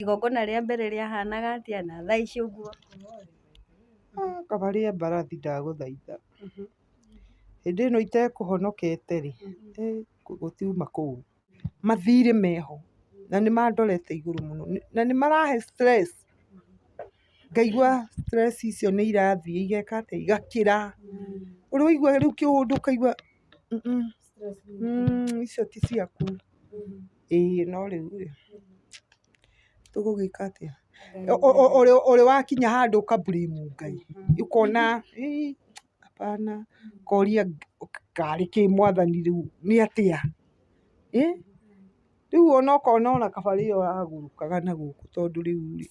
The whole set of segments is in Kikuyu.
Igongona rĩa mbere rĩahanaga atĩa na thaa ici ũguo? Ah, kaba rĩa mbarathi ndagũthaitha. Hĩndĩ ĩno itekũhonokete rĩ, gũtiuma kũu. Mathirĩ meho na nĩ mandorete igũrũ mũno na nĩ marahe stress. Ngaigua stress icio nĩ irathiĩ igeka atĩa, igakĩra. Ũrĩ waigua rĩu kĩũndũ ũkaigua icio ti ciaku. Ĩĩ no rĩu rĩ, tũgũgĩka atĩa? Ũrĩ wakinya handũ ũka blame Ngai. Ũkona hapana, ũkoria karĩ kĩ mwathani rĩu nĩ atĩa? Rĩu ona ũkona ona kaba rĩrĩa ũragũrũkaga na gũkũ tondũ rĩu rĩ.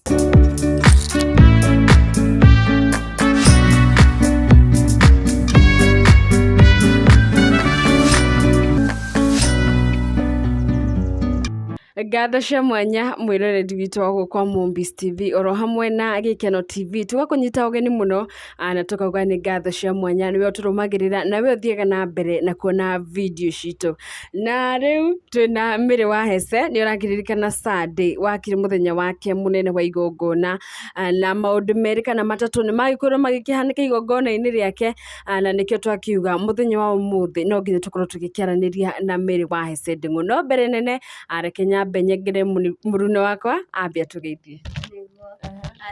Ngatho cia mwanya mwĩroreri witũ wa gũkũ kwa Mombis TV oro hamwe na Gĩkeno TV tũgakũnyita ũgeni mũno na tũkauga nĩ ngatho cia mwanya nĩwe ũtũrũmagĩrĩra na we ũthiaga na mbere na kuona video citũ. Na rĩu twĩna Mary wa Hesse nĩ ũrakĩririkana Sunday wakĩrĩ mũthenya wake mũnene wa igongona na maũndũ merĩ kana matatũ nĩ magĩkorirwo magĩkĩhanĩka igongona-inĩ rĩake na nĩkĩo twakiuga mũthenya wa ũmũthĩ no nginya tũkorwo tũgĩkĩaranĩria na Mary wa Hesse Ndeng'ũ. No mbere nene reke nyambe nyengere mũruna wakwa ambe atũgeithie.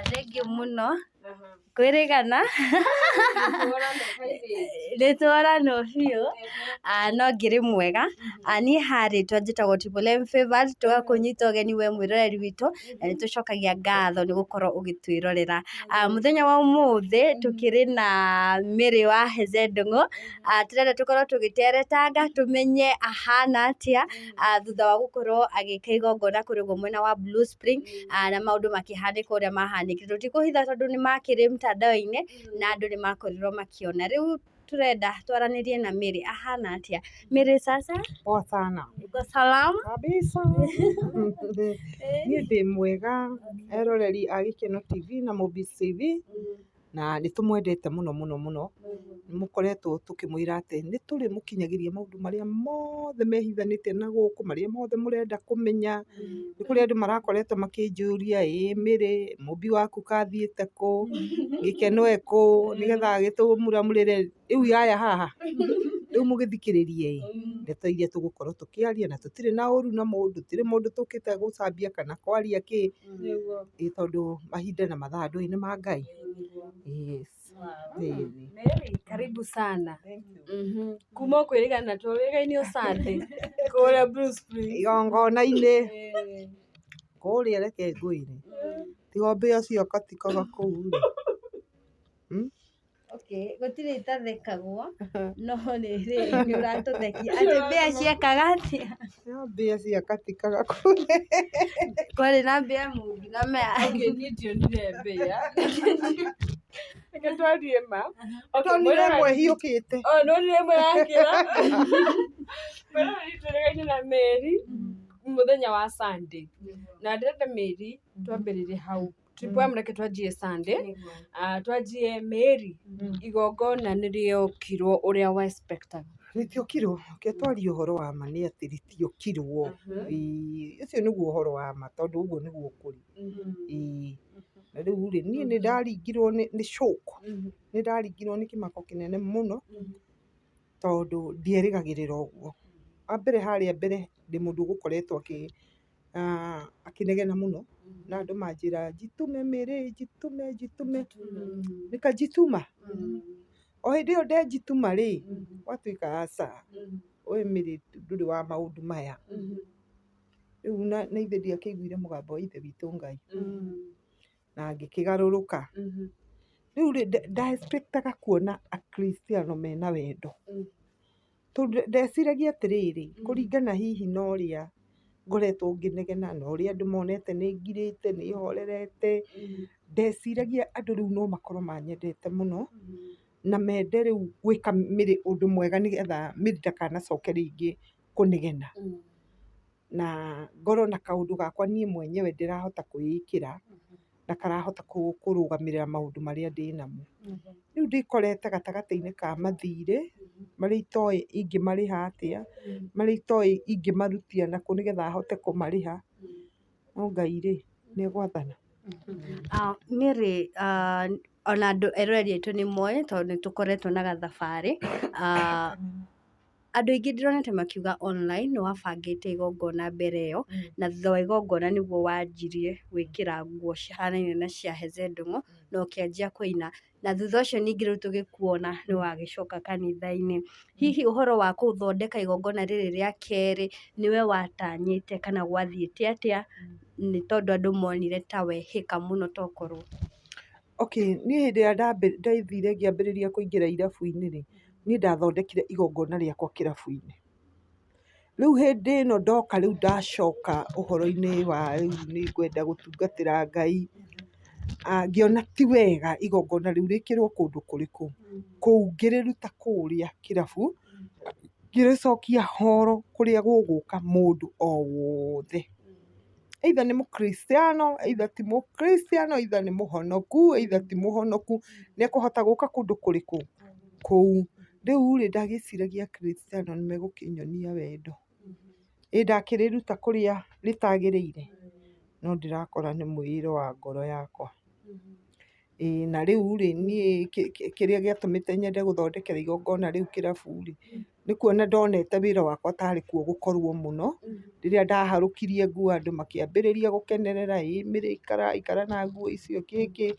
Thengiũ mũno kwĩrĩgana nĩtworanwo biũ no ngĩrĩ mwega. Niĩ harĩtwa njĩtagwo Triple M Favored, tũgakũnyita ũgeni we mwĩroreri witũ na nĩtũcokagia ngatho nĩ gũkorwo ũgĩtwĩrorera. Mũthenya wa ũmũthĩ tũkĩrĩ na Mary wa Heze Ndung'u, tũrenda tũkorwo tũgĩteretanga tũmenye ahana atĩa thutha wa gũkorwo agĩka igongona kũrĩa ũguo mwena wa Blue Spring na maũndũ makĩhanĩka ũrĩa mahanĩkire. Tũtikũhitha tondũ nĩ makĩrĩ mtandao-inĩ na andũ nĩ makorirwo makĩona. Rĩu tũrenda twaranĩrie na Mary ahana atĩa. Mary sasa? Poa sana. Uko salama? Kabisa. Niĩ ndĩ mwega eroreri a Gĩkeno TV na Mombis TV na nĩ tũmwendete mũno mũno mũno. Nĩ mũkoretwo tũkĩmwĩra atĩ nĩ tũrĩmũkinyagĩria maũndũ marĩa mothe mehithanĩte na gũkũ, marĩa mothe mũrenda kũmenya. Nĩ kũrĩ andũ marakoretwo makĩnjũria, ĩ Mary, mũmbi waku kathiĩte kũ? Gĩkeno e kũ? Nĩgetha agĩtũmuramurĩre. Rĩu yaya haha, rĩu mũgĩthikĩrĩrie ĩ, ndeto iria tũgũkorwo tũkĩaria na tũtirĩ na ũru na mũndũ, tũtirĩ mũndũ tũkĩte gũcambia kana kwaria kĩ, ĩ tondũ mahinda na mathaa ndũĩ nĩ ma Ngai. Yes. Mary, karibu sana. Kuma kwĩrĩgana twĩrĩgaine o Sunday kũrĩa Blue Springs. Igongona-inĩ kũrĩa reke ngwĩre, tiga mbĩa ciakatikaga kũu rĩ. Okay, gũtirĩ itathekagwo no rĩrĩ nĩ ũratũthekia atĩ mbĩa ciekaga atĩa? No mbĩa ciakatikaga kũu. Kwarĩ na mbĩa mũngi na mea. Okay, niĩ ndionire mbĩa. Reke twarie ma. Okay, Tonire ĩmwe ĩhiũkĩte. Oh, nonire ĩmwe yakĩra. Mwĩroreri twĩrĩgaine na Mary mũthenya wa Sunday. Na ndĩrenda Mary twambĩrĩrie hau. Triple M reke twanjie Sunday. Twanjie Mary igongona nĩ rĩokirwo ũrĩa wa expectaga. Rĩtiokirwo, reke twarie ũhoro wa ma nĩ atĩ rĩtiokirwo. Ĩĩ, ũcio nĩguo ũhoro wa ma tondũ ũguo nĩguo kũrĩ. Ĩĩ, na rĩu rĩ, niĩ nĩ ndaringirwo nĩ shock, nĩ ndaringirwo nĩ kĩmako kĩnene mũno tondũ ndierĩgagĩrĩra ũguo. Wa mbere harĩa mbere ndĩ mũndũ ũgũkoretwo akĩnegena mũno na andũ manjĩra njitume Mary, njitume njitume, nikajituma. O hĩndĩ ĩyo ndenjituma rĩ, gwatuĩka aca, we Mary ndũrĩ wa maũndũ maya. Rĩu na ithe ndiakĩiguire mũgambo wa ithe witũ Ngai na ngĩkĩgarũrũka. Rĩu rĩ, nda expectaga kuona akristiano mena wendo. Tondũ ndeciragia atĩrĩrĩ, kũringana hihi na ũrĩa ngoretwo ngĩnegena na ũrĩa andũ monete nĩ ngirĩte, nĩ horerete, ndeciragia andũ rĩu no makorwo manyendete mũno na mende rĩu gwĩka Mary ũndũ mwega nĩgetha Mary ndakanacoke rĩngĩ kũnegena. Na ngorwo na kaũndũ gakwa niĩ mwenyewe ndĩrahota kwĩĩkĩra na karahota kũrũgamĩrĩra maũndũ marĩa ndĩnamo. Rĩu ndĩkorete gatagatĩ-inĩ ka mathirĩ marĩa itoĩ ingĩmarĩha atĩa, marĩa itoĩ ingĩmarutia nakũ nĩgetha hote kũmarĩha. No Ngai rĩ, Nĩ egwathana. Mary, ona andũ eroreri aitũ nĩ moĩ tondũ nĩ tũkoretwo na gathabarĩ. Andũ aingĩ ndĩronete makiuga online nĩ wabangĩte igongona mbere ĩyo, na thutha wa igongona nĩguo wanjirie gwĩkĩra nguo cihanaine na cia Heze Ndung'u na ũkĩanjia kũina, na thutha ũcio ningĩ rĩu tũgĩkuona nĩ wagĩcoka kanitha-inĩ. Hihi ũhoro wa gũthondeka igongona rĩrĩ rĩa kerĩ nĩwe watanyĩte kana gwathiĩte atĩa, nĩ tondũ andũ monire ta wehĩka mũno tokorwo? Okay, niĩ hĩndĩ ĩrĩa ndathire ngĩambĩrĩria kũingĩra irabu-inĩ rĩ, niĩ ndathondekire igongona rĩakwa kĩrabu-inĩ. Rĩu hĩndĩ ĩno ndoka rĩu ndacoka ũhoro-inĩ wa rĩu nĩ ngwenda gũtungatĩra Ngai, ngĩona ti wega igongona rĩu rĩkĩrwo kũndũ kũrĩkũ. Kũu ngĩrĩruta kũrĩa kĩrabu, ngĩrĩcokia horo kũrĩa gũgũka mũndũ o wothe. Either nĩ mũkristiano, either ti mũkristiano, either nĩ mũhonoku, either ti mũhonoku, nĩ ekũhota gũka kũndũ kũrĩkũ? Kũu. Rĩu rĩ, ndagĩciragia akristiano nĩ megũkĩnyonia wendo. Ĩ ndakĩrĩruta kũrĩa rĩtagĩrĩire? No ndĩrakora nĩ mwĩĩro wa ngoro yakwa. Ĩĩ na rĩu rĩ, niĩ kĩrĩa gĩatũmĩte nyende gũthondekera igongona rĩu kĩrabu rĩ, nĩ kuona ndonete wĩra wakwa tarĩ kuo gũkorwo mũno, rĩrĩa ndaharũkirie nguo andũ makĩambĩrĩria gũkenerera, ĩ Mary ikara ikara na nguo icio kĩ kĩ,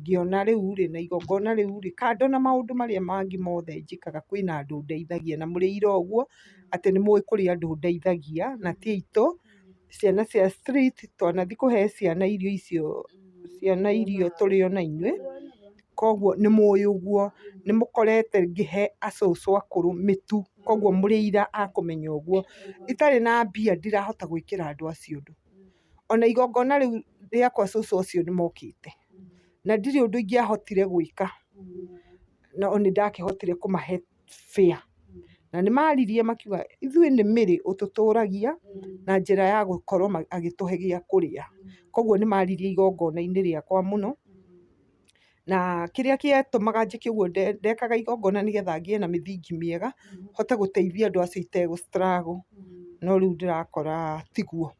ngĩona rĩu rĩ, na igongona rĩu rĩ, kando na maũndũ marĩa mangĩ mothe njĩkaga, kwĩna andũ ndeithagia, na mũrĩ aira ũguo, atĩ nĩ mũĩ kũrĩ andũ ndeithagia, na ti aitũ, ciana cia street, twanathi kũhe ciana irio icio, ciana irio tũrĩ ona inyuĩ, koguo nĩ mũĩ ũguo, nĩ mũkorete ngĩhe acũcũ akũrũ mĩtu, koguo mũrĩ aira a kũmenya ũguo. Itarĩ na mbia ndirahota gwĩkĩra andũ acio ũndũ. Ona igongona rĩu rĩakwa cũcũ acio nĩ mokĩte, na ndirĩ ũndũ ingĩahotire gwĩka, no nĩ ndakĩhotire kũmahe fare. Na nĩ maririe makiuga ithuĩ nĩ Mary ũtũtũragia na njĩra ya gũkorwo agĩtũhe gĩa kũrĩa. Koguo nĩ maririe igongona-inĩ rĩakwa mũno. Na kĩrĩa gĩatũmaga njĩke ũguo, ndekaga igongona nĩgetha ngĩe na mĩthingi mĩega, hote gũteithia andũ acio itegũ struggle. No rĩu ndĩrakora tiguo.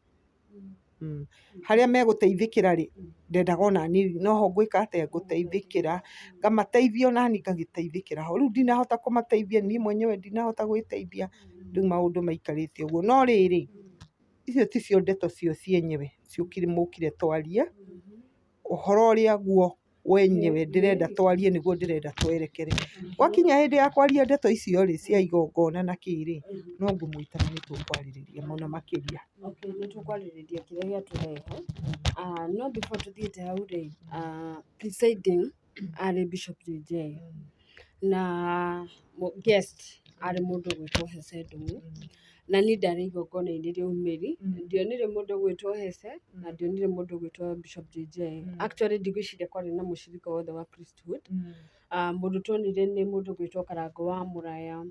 Harĩa megũteithĩkĩra rĩ, ndendaga onaniĩ noho ngwĩka atĩa, ngũteithĩkĩra, ngamateithia onaniĩ ngagĩteithĩkĩra ho. Rĩu ndinahota kũmateithia, niĩ mwenyewe ndinahota gwĩteithia, rĩu maũndũ maikarĩte ũguo. No rĩrĩ, icio ticio ndeto cio cienyewe ciũkire mũkire twarie, ũhoro ũrĩa guo wenyewe ndĩrenda twarie nĩguo ndĩrenda twerekere. Gwakinya hĩndĩ ya kwaria ndeto icio rĩ, cia igongona na kĩ rĩ, no ngũmwĩta na nĩ tũkwarĩrĩria mũno makĩria. Okay, nĩ tũkwarĩrĩria kĩrĩa gĩatũrehe. No before tũthiĩte hau rĩ, presiding arĩ Bishop JJ na guest arĩ mũndũ ũgwĩtwo Hece Ndung'u. Na niĩ ndarĩ igongona-inĩ rĩu Mary, ndionire mũndũ ũgwĩtwo Hece na ndionire mũndũ ũgwĩtwo Bishop JJ. Actually ndigwĩciria kwarĩ na mũcirika wothe wa priesthood. Mũndũ tuonire nĩ mũndũ ũgwĩtwo Karangũ wa Mũraya,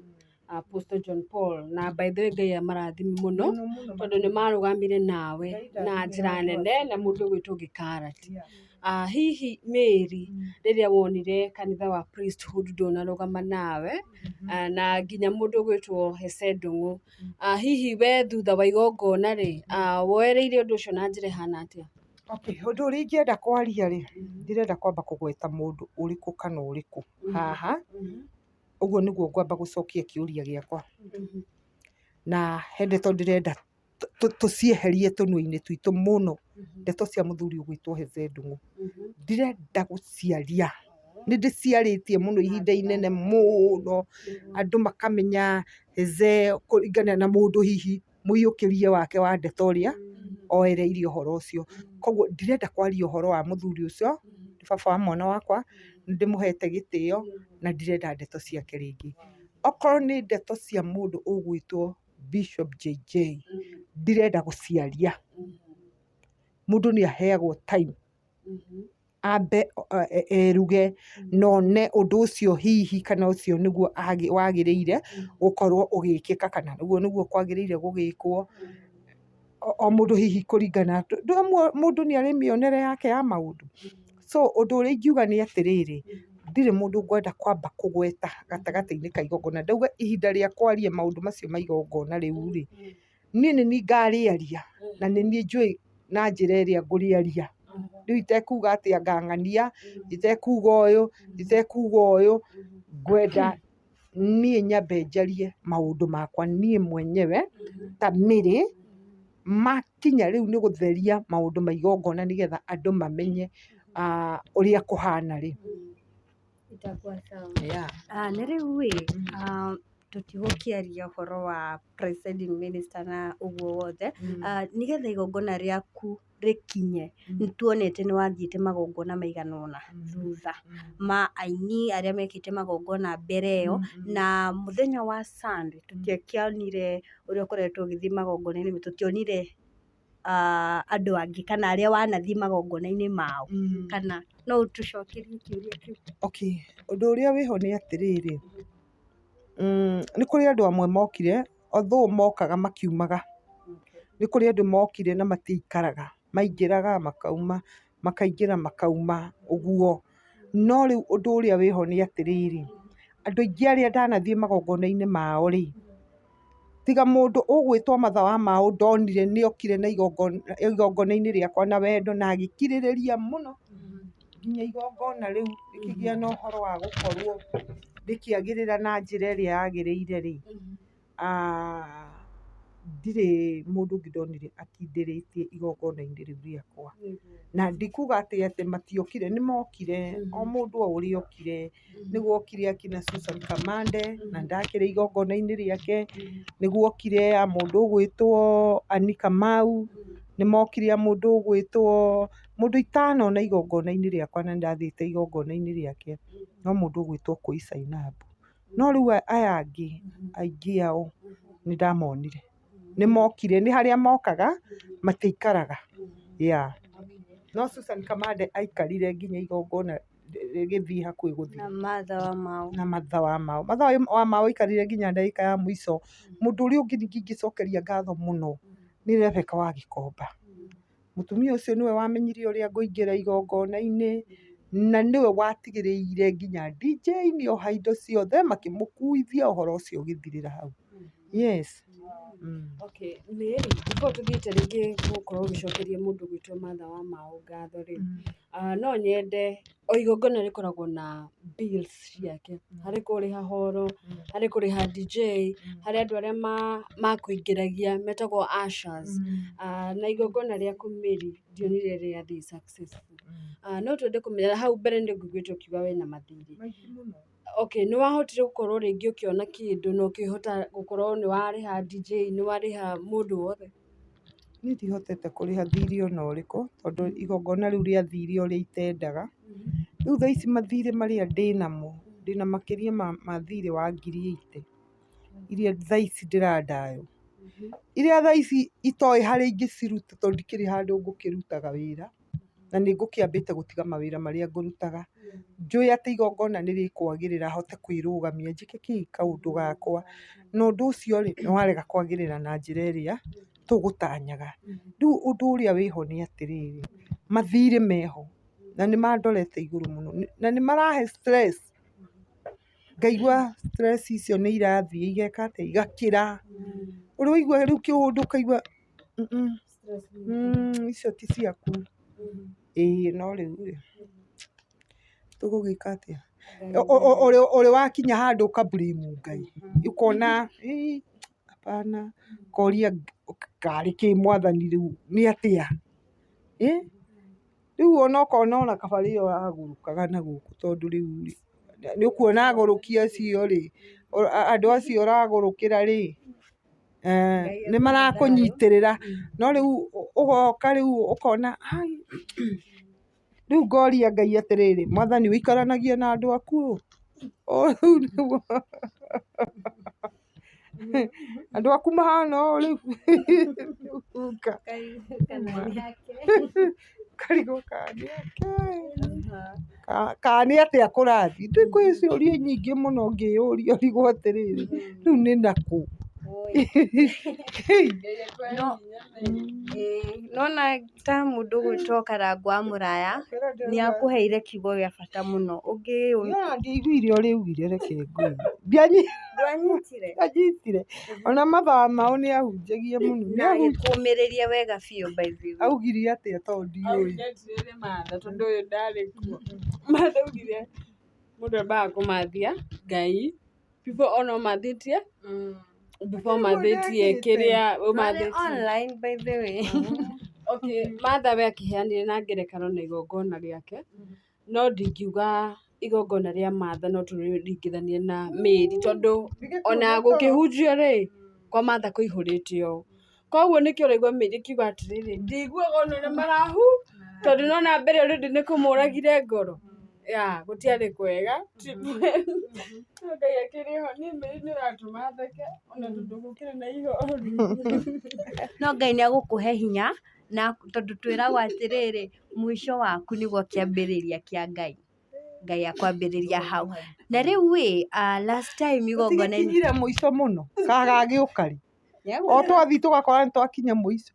Apostle John Paul, na by the way Ngai amarathime mũno tondũ nĩ marũgamire nawe na njĩra nene na mũndũ ũgwĩtwo Gĩkarati. Hihi Mary, rĩrĩa wonire kanitha wa priesthood ndũnarũgama nawe, na nginya mũndũ ũgwĩtwo Hece Ndung'u, hihi we thutha wa igongona rĩ, woereire ũndũ ũcio na njĩra ĩhana atĩa? Okay, ũndũ ũrĩa ingĩenda kwaria rĩ, ndĩrenda kwamba kũgweta mũndũ ũrĩkũ kana ũrĩkũ haha, ũguo nĩguo ngwamba gũcokia kĩũria gĩakwa. Na he ndeto ndĩrenda tũcieherie tũnua-inĩ twitũ mũno, ndeto cia mũthuri ũgwĩtwo Heze Ndung'u. Ndirenda gũciaria, nĩ ndĩciarĩtie mũno ihinda inene mũno, andũ makamenya Heze kũringana na mũndũ hihi mũiyũkĩrie wake wa ndeto ũrĩa oereirie ũhoro ũcio. Koguo ndirenda kwaria ũhoro wa mũthuri ũcio, nĩ baba wa mwana wakwa, nĩ ndĩmũhete gĩtĩo na ndirenda ndeto ciake rĩngĩ. Okorwo nĩ ndeto cia mũndũ ũgwĩtwo Bishop JJ, ndirenda gũciaria. Mũndũ nĩ aheagwo time ambe eruge na one ũndũ ũcio hihi kana ũcio nĩguo wagĩrĩire gũkorwo ũgĩkĩka kana ũguo nĩguo kwagĩrĩire gũgĩkwo. O mũndũ hihi kũringana, mũndũ nĩ arĩ mĩonere yake ya maũndũ. So ũndũ ũrĩa ingiuga nĩ atĩrĩrĩ, ndirĩ mũndũ ngwenda kwamba kũgweta gatagatĩ-inĩ ka igongona. Ndauga ihinda rĩa kwaria maũndũ macio ma igongona rĩu rĩ, niĩ nĩ niĩ ngarĩaria na nĩ niĩ njũĩ na njĩra ĩrĩa ngũrĩaria. Rĩu itekuga atĩ anga ng'ania, itekuga ũyũ, itekuga ũyũ, ngwenda niĩ nyambe njarie maũndũ makwa niĩ mwenyewe ta Mary, makinya rĩu nĩ gũtheria maũndũ ma igongona nĩgetha andũ mamenye ũrĩa kũhana rĩ. Itakuwa sawa. Yeah. Nĩ rĩu ĩ, tũtigũkĩaria ũhoro wa presiding minister na ũguo wothe. Nĩgetha igongona rĩaku rĩkinye, nĩ tuonete nĩ wathiĩte magongona maigana ũna thutha ma aini arĩa mekĩte magongona mbere ĩyo, na mũthenya wa Sunday tũtiakĩonire ũrĩa ũkoretwo ũgĩthiĩ magongona-inĩ, tũtionire andũ angĩ kana arĩa wanathiĩ magongona-inĩ mao, kana no ũtũcokerie kĩũria kĩu? Okay, ũndũ ũrĩa wĩho nĩ atĩrĩrĩ, nĩ kũrĩ andũ amwe mokire, although mokaga makiumaga, nĩ kũrĩ andũ mokire na matiaikaraga, maingĩraga makauma, makaingĩra makauma, ũguo. No rĩu ũndũ ũrĩa wĩho nĩ atĩrĩrĩ, andũ aingĩ arĩa ndanathiĩ magongona-inĩ mao rĩ, tiga mũndũ ũgwĩtwo Martha wa Maũ ndonire nĩ okire na igongona-inĩ rĩakwa na wendo na agĩkirĩrĩria mũno nginya igongona rĩu rĩkĩgĩa na ũhoro wa gũkorwo rĩkĩagĩrĩra na njĩra ĩrĩa yagĩrĩire rĩ, ndirĩ mũndũ ũngĩ ndonire akindĩrĩtie igongona-inĩ rĩu rĩakwa. Na ndikuga atĩ matiokire, nĩ mokire, o mũndũ o ũrĩa okire, nĩ gwokire akina Susan Kamande na ndakĩrĩ igongona-inĩ rĩake, nĩ gwokire a mũndũ ũgwĩtwo Annie Kamau, nĩ mokire a mũndũ ũgwĩtwo, mũndũ itanona igongona-inĩ rĩakwa na nĩndathiĩte igongona-inĩ rĩake, no mũndũ ũgwĩtwo Kũi Zainabu. No rĩu aya angĩ aingĩ ao nĩ ndamonire, nĩ mokire, nĩ harĩa mokaga matiikaraga. Yeah. No Susan Kamande aikarire nginya igongona rĩgĩthiĩ hakuhĩ gũthira. Na Martha wa Maũ. Na Martha wa Maũ. Martha wa Maũ aikarire nginya ndagĩka ya mũico. Mũndũ ũrĩa ũngĩ ningĩ ingĩcokeria ngatho mũno nĩ Rebecca wa Gĩkomba. Mũtumia ũcio nĩwe wamenyire ũrĩa ngũingĩra igongona-inĩ, na nĩwe watigĩrĩire nginya DJ nĩ oha indo ciothe, makĩmũkuithia ũhoro ũcio ũgĩthirĩra hau. Yes. Okay, Mary, before tũthiĩte rĩngĩ gũkorwo ũgĩcokeria mũndũ ũgwĩtwo Martha wa Maũ ngatho rĩ, no nyende o igongona rĩkoragwo na bills ciake, harĩ kũrĩha horo, harĩ kũrĩha DJ, harĩ andũ arĩa makũingĩragia metagwo ushers, na igongona rĩaku Mary ndionire rĩathiĩ successful. No twende kũmenya hau mbere nĩ ngũiguĩte ũkiuga wĩna mathirĩ. Okay, nĩ wahotire gũkorwo rĩngĩ ũkĩona kĩndũ na ũkĩhota gũkorwo nĩ warĩha DJ, nĩ warĩha mũndũ wothe? Niĩ ndihotete kũrĩha thirĩ ona ũrĩkũ, tondũ igongona rĩu rĩathire ũrĩa itendaga. Rĩu thaa ici mathirĩ marĩa ndĩnamo, ndĩna makĩria ma thirĩ wa 80,000 iria thaa ici ndĩrandayo. Iria thaa ici itoĩ harĩa ingĩciruta tondũ ndikĩrĩ handũ ngũkĩrutaga wĩra, na nĩ ngũkĩambĩte gũtiga mawĩra marĩa ngũrutaga. Njũĩ atĩ igongona nĩ rĩkwagĩrĩra hote kwĩrũgamia njĩke kĩ kaũndũ gakwa. Na ũndũ ũcio rĩ, nĩ warega kwagĩrĩra na njĩra ĩrĩa tũgũtanyaga. Rĩu ũndũ ũrĩa wĩho nĩ atĩrĩrĩ, mathirĩ meho na nĩ mandorete igũrũ mũno, na nĩ marahe stress. Ngaigua stress icio nĩ irathiĩ igeka atĩa, igakĩra. Ũrĩ waigua rĩu kĩũndũ ũkaigua icio ti ciaku. Ĩĩ no rĩu rĩ, tũgũgĩka atĩa? Ũrĩ wakinya handũ ũka blame Ngai, ũkona hapana, ũkoria karĩ kĩ mwathani rĩu nĩ atĩa? Rĩu ona ũkona ona kaba rĩrĩa ũragũrũkaga na gũkũ tondũ rĩu rĩ, nĩ ũkuona agũrũki acio rĩ, andũ acio ũragũrũkĩra rĩ, nĩ marakũnyitĩrĩra. No rĩu ũgoka rĩu ũkona rĩu ngoria Ngai atĩrĩrĩ, mwathani ũikaranagia na andũ aku ũ? Rĩu nĩguo andũ aku mahana ũũ rĩu. Karigwo kana nĩ ake, kana nĩ atĩa kũrathiĩ. Ndĩ kwĩ ciũria nyingĩ mũno ngĩyũria ndigwo atĩrĩrĩ, rĩu nĩ nakũ? No nona ta mũndũ ũgwĩtwo Karangũ wa Mũraya nĩ akũheire kiugo gĩa bata mũno ũngĩ. Ona ndiaiguire ũrĩa augire, reke ngwĩre. Ndianyitire. Ndwanyitire? Ndianyitire. Ona mathaa mao nĩ ahunjagia mũno. Na agĩkũmĩrĩria wega biũ, by the way. Augire atĩa tondũ ndiũĩ? Augire atĩrĩrĩ, Martha, tondũ ũyũ ndarĩ kuo. Martha augire mũndũ ambaga kũmathia Ngai before ona ũmathĩtie, before ũmathĩtie kĩrĩa Ndwarĩ ũmathĩtie. Online, by the way. Okay, Martha we akĩheanire na ngerekano na igongona rĩake, no ndingiuga igongona rĩa Martha no tũrĩringithanie na Mary, tondũ ona gũkĩhunjio rĩ, kwa Martha kũihũrĩte ũũ. Koguo nĩkĩo ũraigua Mary akiuga atĩrĩrĩ, ndiguaga ona ũrĩa marahu, tondũ nona mbere already nĩ kũmũragire ngoro ya gũtiarĩ kwega. No Ngai akĩrĩ ho. Niĩ Mary nĩ ũratũma theke ona tondũ gũkĩrĩ na ihoru. No Ngai nĩ agũkũhe hinya, na tondũ twĩragwo atĩrĩrĩ, mũico waku nĩguo kĩambĩrĩria kĩa Ngai. Ngai akwambĩrĩria hau. Na rĩu ĩ, last time igongona-inĩ Tũtigĩkinyire mũico mũno kagagĩũka rĩ, o twathiĩ tũgakora nĩ twakinya mũico,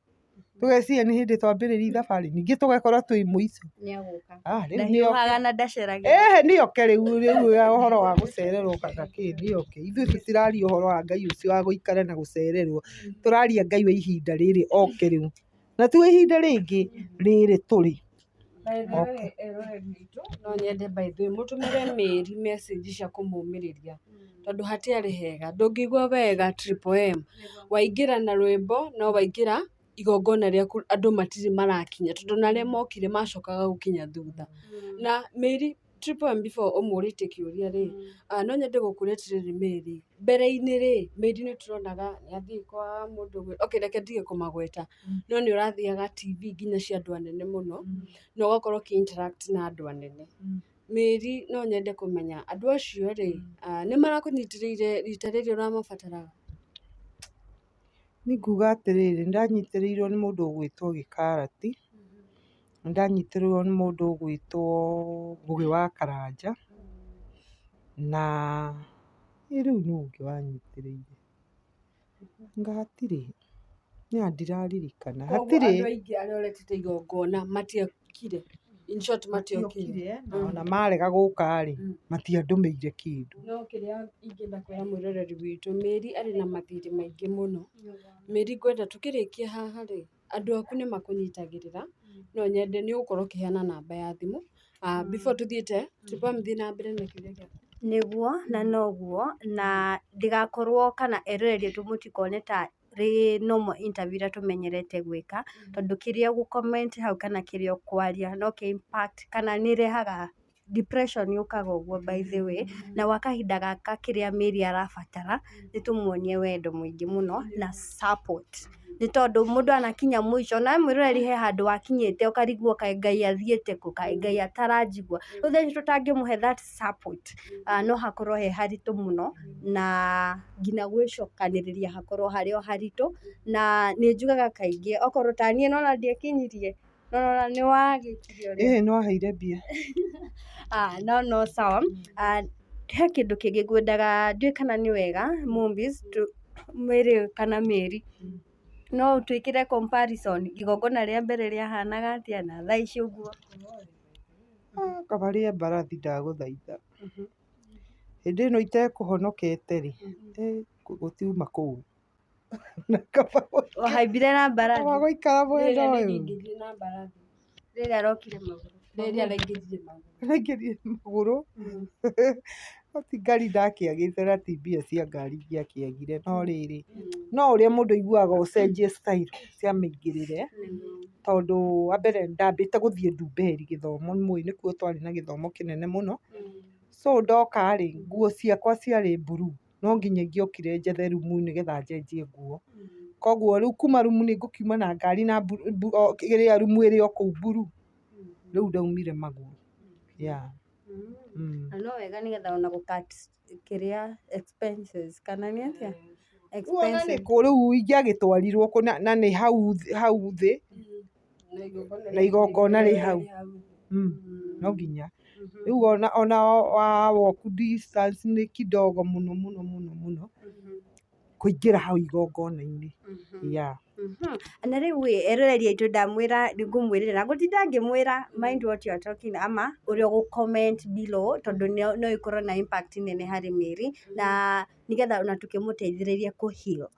tũgeciria nĩ hĩndĩ twambĩrĩria thabarĩ, ningĩ tũgekora twĩ mũico. Nĩ agũka. Ah, rĩu nĩoke. Ndahiũhaga na ndaceragĩra. Ehe, nĩoke rĩu. Rĩu ũhoro wa gũcererwo kana kĩ, nĩoke. Ithuĩ tũtiraria ũhoro wa Ngai ũcio wa gũikara na gũcererwo, tũraria Ngai wa ihinda rĩrĩ oke rĩu, na ti ihinda rĩngĩ rĩrĩ tũrĩ. By the way, eroreri aitũ, no nyende, by the way, mũtũmĩre Mary message cia kũmũmĩrĩria, tondũ hatiarĩ hega. Ndũngĩigua wega, Triple M, waingĩra na rwĩmbo no waingĩra igongona rĩaku andũ matirĩ marakinya, tondũ ona arĩa mokire macokaga gũkinya thutha. Na Mary, Triple M, before ũmũrĩtie kĩũria rĩ, no nyende gũkũria atĩrĩrĩ, Mary, mbere-inĩ rĩ, Mary nĩ tũronaga nĩ athiĩ kwa mũndũ okay, reke ndige kũmagweta, no nĩ ũrathiaga TV nginya cia andũ anene mũno na ũgakorwo ũkĩ interact na andũ anene. Mary, no nyende kũmenya andũ acio rĩ, nĩ marakũnyitĩrĩire rita rĩrĩ ũramabataraga? Niĩ nguga atĩrĩrĩ, nĩndanyitĩrĩirwo nĩ mũndũ ũgwĩtwo Gĩkarati, nĩndanyitĩrĩirwo nĩ mũndũ ũgwĩtwo Ngũgĩ wa Karanja, na ĩ rĩu nũ ũngĩ wanyitĩrĩire? Anga hatirĩ, niĩ ona ndiraririkana. Koguo Hatirĩ. andũ aingĩ arĩa ũretĩte igongona matiokire, in short, matiokire. Na ona marega gũka rĩ, matiandũmĩire kĩndũ. No kĩrĩa ingĩenda kwĩra mwĩroreri witũ, Mary arĩ na mathirĩ maingĩ mũno. Mary, ngwenda tũkĩrĩkia haha rĩ, andũ aku nĩ makũnyitagĩrĩra, no nyende nĩ ũgũkorwo ũkĩheana namba ya thimũ. Before tũthiĩte, Triple M, thiĩ na mbere na kĩũria gĩaku. Nĩguo na noguo, na ndĩgakorwo kana eroreri aitũ mũtikone ta rĩ normal interview ĩrĩa tũmenyerete gwĩka, tondũ kĩrĩa ũgũ comment hau kana kĩrĩa ũkwaria no kĩ impact kana nĩ ĩrehaga depression yũkaga ũguo, by the way. Na gwa kahinda gaka kĩrĩa Mary arabatara nĩ tũmuonie wendo mũingĩ mũno na support, nĩ tondũ mũndũ anakinya mũico. Na mwĩroreri, he handũ wakinyĩte ũkarigwo kaĩ Ngai athiĩte kũ, kaĩ Ngai ataranjigua? Rĩu thaa ici tũtangĩmũhe that support, no hakorwo he haritũ mũno na nginya gwĩcokanĩrĩria hakorwo harĩ o haritũ. Na nĩ njugaga kaingĩ, okorwo ta niĩ nona ndiekinyirie, nona nĩ wagĩkirie ũrĩa. Ĩhĩ, nĩwaheire mbia. Ah, no no sawa. He kĩndũ kĩngĩ ngwendaga, ndiũĩ kana nĩ wega Mombis Mary kana Mary, no twĩkĩre comparison, igongona rĩa mbere rĩahanaga atĩa na thaa ici ũguo? Ah, kaba rĩa mbarathi, ndagũthaitha. Hĩndĩ ĩno itekũhonokete rĩ, gũtiuma kũu. Na kaba Wahaimbire na mbarathi? Kaba gũikara mwena Rĩrĩa ũyũ. rĩngĩingĩrire na mbarathi. Rĩrĩa arokire magũrũ. Rĩrĩa araingĩrire magũrũ. Araingĩrire magũrũ. No ti ngari ndakĩagĩte, na ti mbia cia ngari ingĩakĩagire, no rĩrĩ, no ũrĩa mũndũ aiguaga ũcenjie style cia mĩingĩrĩre, tondũ wa mbere ndambĩte gũthiĩ Ndumberi gĩthomo, nĩmũĩ nĩkuo twarĩ na gĩthomo kĩnene mũno. So ndoka rĩ, nguo ciakwa ciarĩ blue, no nginya ingĩokire njethe rumu nĩgetha njenjie nguo. Koguo rĩu kuma rumu nĩ ngũkiuma na ngari na kĩrĩa rumu ĩrĩ o kũu blue. Rĩu ndaumire magũrũ. Yeah. Na no wega nĩgetha ona gũ cut kĩrĩa expenses, kana nĩ atĩa? Rĩu ona nĩ kũ rĩu ingĩagĩtwarirwo kũ na nĩ hau hau thĩ na igongona rĩ hau. No nginya. Rĩu ona wa walk distance nĩ kidogo mũno mũno mũno mũno. Kũingĩra hau igongona-inĩ. Yeah. Na rĩu ĩ, eroreri aitũ, ndamwĩra ngũmwĩrĩra na ngũtinda ngĩmwĩra, mind what you are talking ama ũrĩa ũgũ comment below, tondũ no ĩkorwo na impact nene harĩ Mary na nĩgetha ona tũkĩmũteithĩrĩrie kũ heal.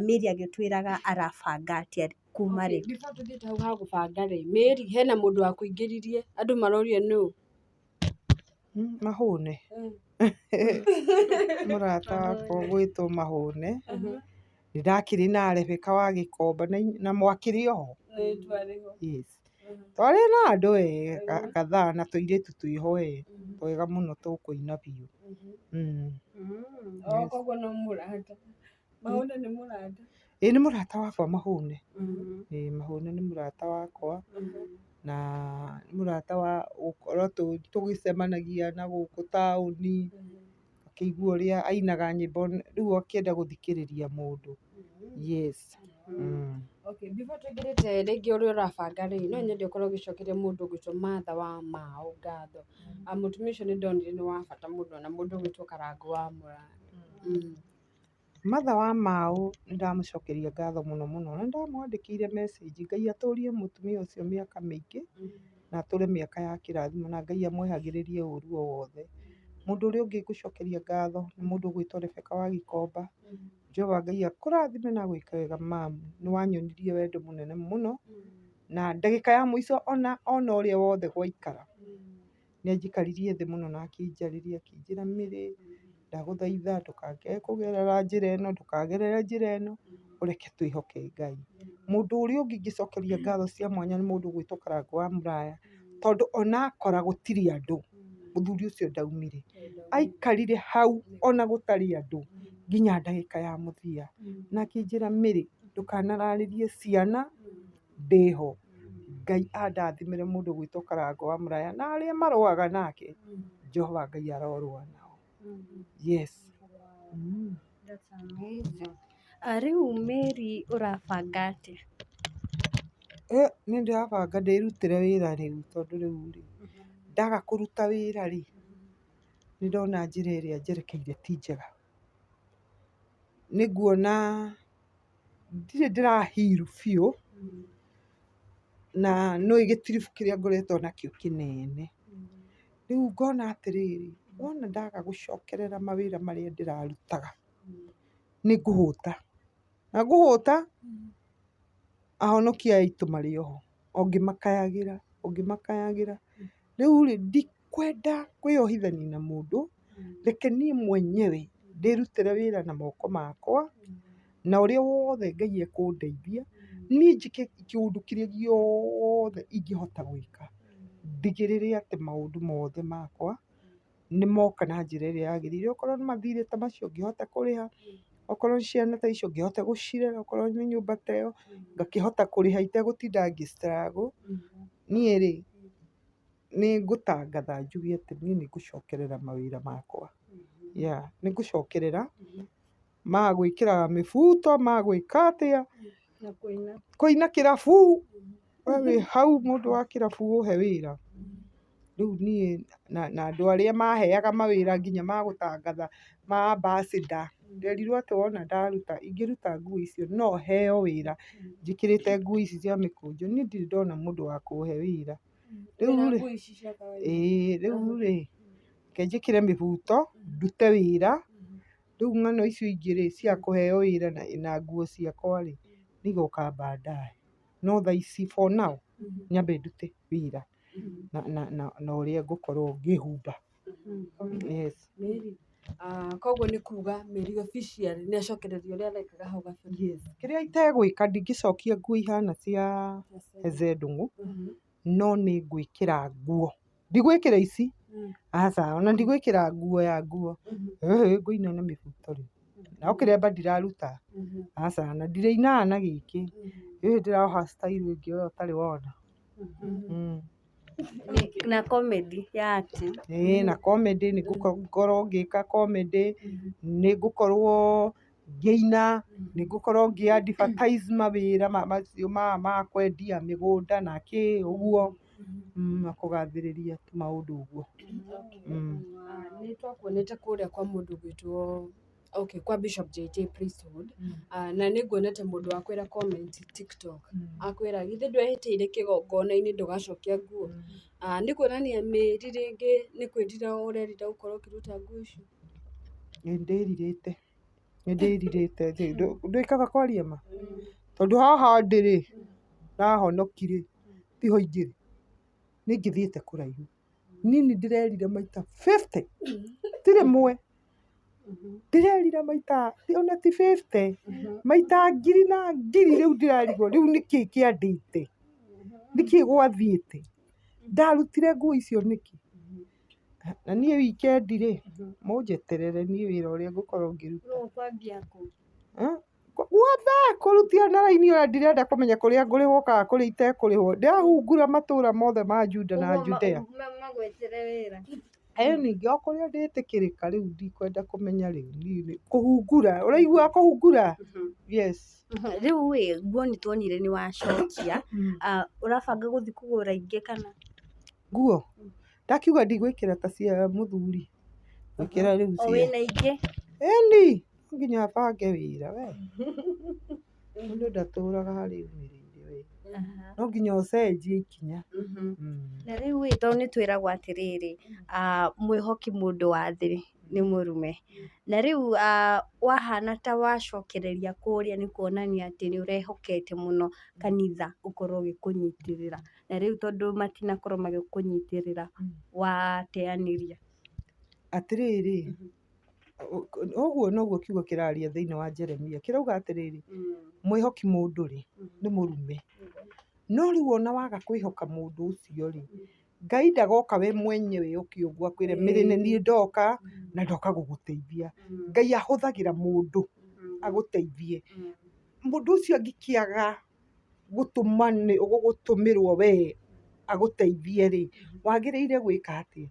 Mary agĩtwĩraga arabanga atĩa kuma rĩ. Before tũthiĩte hau ha gũbanga rĩ, Mary, hena mũndũ wakũingĩririe, andũ maroria nũ. Mahũne. Mũrata wakwa ũgwĩtwo Mahũne. Nĩ ndakĩrĩ na Rebecca wa Gĩkomba na mwakĩrĩ oho. Yes. Twarĩ na andũ we kadhaa na tũirĩtu twĩho we twega mũno tũkũina biũ. Oh, koguo no mũrata. Mahũne nĩ mũrata. Ĩĩ, nĩ mũrata wakwa Mahũne. Ĩĩ, Mahũne nĩ mũrata wakwa na nĩ mũrata wa gũkorwo tũgĩcemanagia na gũkũ taũni, akĩigua ũrĩa ainaga nyĩmbo, rĩu akĩenda gũthikĩrĩria mũndũ. Yes. Okay, before tũingĩrĩte rĩngĩ ũrĩa ũrabanga rĩ, no nyende ũkorwo ũgĩcokeria mũndũ ũgwĩtwo Martha wa Mao ngatho. Mũtumia ũcio nĩ ndonire nĩ wa bata mũno, na mũndũ ũgwĩtwo Karangũ wa Mũra. Martha wa Mao nĩ ndamũcokeria ngatho mũno mũno, na ndamwandĩkĩire message. Ngai atũrie mũtumia ũcio mĩaka mĩingĩ na atũre mĩaka ya kĩrathimo, na Ngai amwehagĩrĩrie ũru o wothe. Mũndũ ũrĩa ũngĩ ngũcokeria ngatho nĩ mũndũ ũgwĩtwo Rebecca wa Gĩkomba. Jehova Ngai akũrathime na agwĩke wega mamu, nĩ wanyonirie wendo mũnene mũno, na ndagĩka ya mũico ona ũrĩa wothe gwaikara, nĩ anjikaririe thĩ mũno na akĩnjarĩria, akĩnjĩra, "Mĩrĩ, ndagũthaitha ndũkage kũgerera njĩra ĩno, ndũkagerere njĩra ĩno, ũreke twĩhoke Ngai." Mũndũ ũrĩa ũngĩ ingĩcokeria ngatho cia mwanya nĩ mũndũ ũgwĩtwo Karangũ wa Mũraya, tondũ ona akora gũtirĩ andũ, mũthuri ũcio ndaumire, aikarire hau ona gũtarĩ andũ nginya ndagĩka ya mũthia, na akĩnjĩra, "Mĩrĩ, ndũkanararĩrie ciana, ndĩho." Ngai andathimĩre mũndũ ũgwĩtwo Karangũ wa Mũraya na arĩa marũaga nake, Jehova Ngai arorũa nao. Yes. That's amazing. Rĩu Mary, ũrabanga atĩa? Nĩ ndĩrabanga ndĩrutĩre wĩra rĩu, tondũ rĩu rĩ, ndaga kũruta wĩra rĩ, nĩ ndona njĩra ĩrĩa njerekeire ti njega. Nĩ nguona ndirĩ ndĩra heal biũ, na nĩ gĩtiribũ kĩrĩa ngoretwo nakĩo kĩnene. Rĩu ngona atĩrĩrĩ, wona ndaga gũcokerera mawĩra marĩa ndĩrarutaga, nĩ ngũhũta. Na ngũhũta, ahonokia aya aitũ marĩ oho, o ngĩmakayagĩra, o ngĩmakayagĩra. Rĩu rĩ, ndikwenda kwĩyohithania na mũndũ, reke niĩ mwenyewe ndĩrutĩre wĩra na moko makwa, na ũrĩa wothe Ngai ekũndeithia, niĩ njĩke kĩũndũ kĩrĩa gĩothe ingĩhota gwĩka, ndigĩrĩre atĩ maũndũ mothe makwa nĩ moka na njĩra ĩrĩa yagĩrĩire. Okorwo nĩ mathirĩ ta macio ngĩhota kũrĩha, okorwo nĩ ciana ta icio ngĩhote gũcirera, okorwo nĩ nyũmba ta ĩyo ngakĩhota kũrĩha itegũtinda ngĩ struggle. Niĩ rĩ, nĩ ngũtangatha njuge atĩ niĩ nĩ ngũcokerera mawĩra makwa. Yeah, nĩ ngũcokerera ma gwĩkĩra mĩbuto, ma gwĩka atĩa, Na kũina. Kũina kĩrabu. We wĩ hau mũndũ wa kĩrabu ũhe wĩra. Rĩu niĩ na andũ arĩa maheaga mawĩra nginya ma gũtangatha ma ambassador, nderirwo atĩ wona ndaruta, ingĩruta nguo icio no heo wĩra njĩkĩrĩte nguo ici cia mĩkũnjo. Niĩ ndirĩ ndona mũndũ wa kũhe wĩra. Rĩu rĩ, ĩĩ, rĩu rĩ, reke njĩkĩre mĩbuto ndute wĩra. Rĩu ng'ano icio ingĩ rĩ, cia kũheo wĩra na nguo ciakwa rĩ, nĩ igoka baadaye. No thaa ici, for now, nyambe ndute wĩra na ũrĩa ngũkorwo ngĩhumba. Yes. Mary, koguo nĩ kuga Mary official nĩ acokereria ũrĩa arekaga hau gabere. Yes. Kĩrĩa itegwĩka, ndingĩcokia nguo ihana cia Heze Ndung'u, no nĩ ngwĩkĩra nguo. Ndigwĩkĩra ici, aca, ona ndigwĩkĩra nguo ya nguo. Ngũina na mĩbuto rĩ. No kĩremba ndiraruta, aca, na ndirĩinaga na gĩkĩ. Ĩĩ, ndĩroha style ĩngĩ we ũtarĩ wona. Na comedy ya acting. Ĩĩ, na comedy, nĩ ngũkorwo ngĩka comedy, nĩ ngũkorwo ngĩina, nĩ ngũkorwo ngĩ advertise mawĩra macio ma kwendia mĩgũnda na kĩ ũguo, na kũgathĩrĩria maũndũ ũguo. Nĩ twakuonete kũrĩa kwa mũndũ ũgwĩtwo Okay, kwa Bishop JJ Priesthood. Na nĩ nguonete mũndũ wakwĩra comment TikTok akwĩra githĩ ndwehĩtĩire kĩgongona-inĩ ndũgacokia nguo. Nĩ kuonania Mary rĩngĩ nĩ kwĩrira ũrerira gũkorwo ũkĩruta nguo icio. Nĩ ndĩrirĩte, nĩ ndĩrirĩte, ndwĩkaga kwaria ma, tondũ haha ndĩ rĩ, ndahonokire tiho ingĩrĩ, nĩ ingĩthiĩte kũraihu. Niĩ nĩ ndĩrerira maita 50, ti rĩmwe, ndĩrerira maita ona ti 50, maita ngiri na ngiri. Rĩu ndĩrarigwo rĩu nĩkĩ kĩandĩte, nĩkĩ gwathiĩte, ndarutire nguo icio nĩkĩ? Na niĩ weekend rĩ, mũnjeterere niĩ wĩra ũrĩa ngũkorwo ngĩruta. Ũkwambia kũ? Guothe kũrutia na raini, ona ndirenda kũmenya kũrĩa ngũrĩhwo kana kũrĩa itekũrĩhwo. Ndĩrahungura matũra mothe ma Juda na Judea. Magwetere wĩra. Ĩ ningĩ o kũrĩa ndĩtĩkĩrĩka rĩu ndikwenda kũmenya rĩu niĩ kũhungura, ũraigua kũhungura? Yes. Rĩu ĩ, nguo nĩ tuonire nĩ wacokia, ũrabanga gũthiĩ kũgũra ingĩ kana? Nguo ndakiuga ndigwĩkĩra ta cia mũthuri, ngwĩkĩra rĩu O cia wĩna ingĩ? Ĩni, no nginya bange wĩra we. Mũndũ ndatũraga harĩa umĩrĩire we. No nginya ũcenjie ikinya. Na rĩu ĩ, tondũ nĩ twĩragwo atĩrĩrĩ, mwĩhoki mũndũ wa thĩ nĩ mũrume. Na rĩu wahana ta wacokereria kũrĩa nĩ kuonania atĩ nĩ ũrehokete mũno kanitha ũkorwo ũgĩkũnyitĩrĩra. Na rĩu tondũ matinakorwo magĩkũnyitĩrĩra, wateanĩria. Atĩrĩrĩ, ũguo noguo kiugo kĩraria thĩinĩ wa Jeremia, kĩrauga atĩrĩrĩ, mwĩhoki mũndũ rĩ, nĩ mũrume. No rĩu ona waga kwĩhoka mũndũ ũcio rĩ, Ngai ndagoka we mwenyewe oke ũguo akwĩre Mary nĩ niĩ ndoka na ndoka gũgũteithia. Ngai ahũthagĩra mũndũ agũteithie. Mũndũ ũcio angĩkĩaga gũtũmĩrwo we agũteithie rĩ, wagĩrĩire gwĩka atĩa?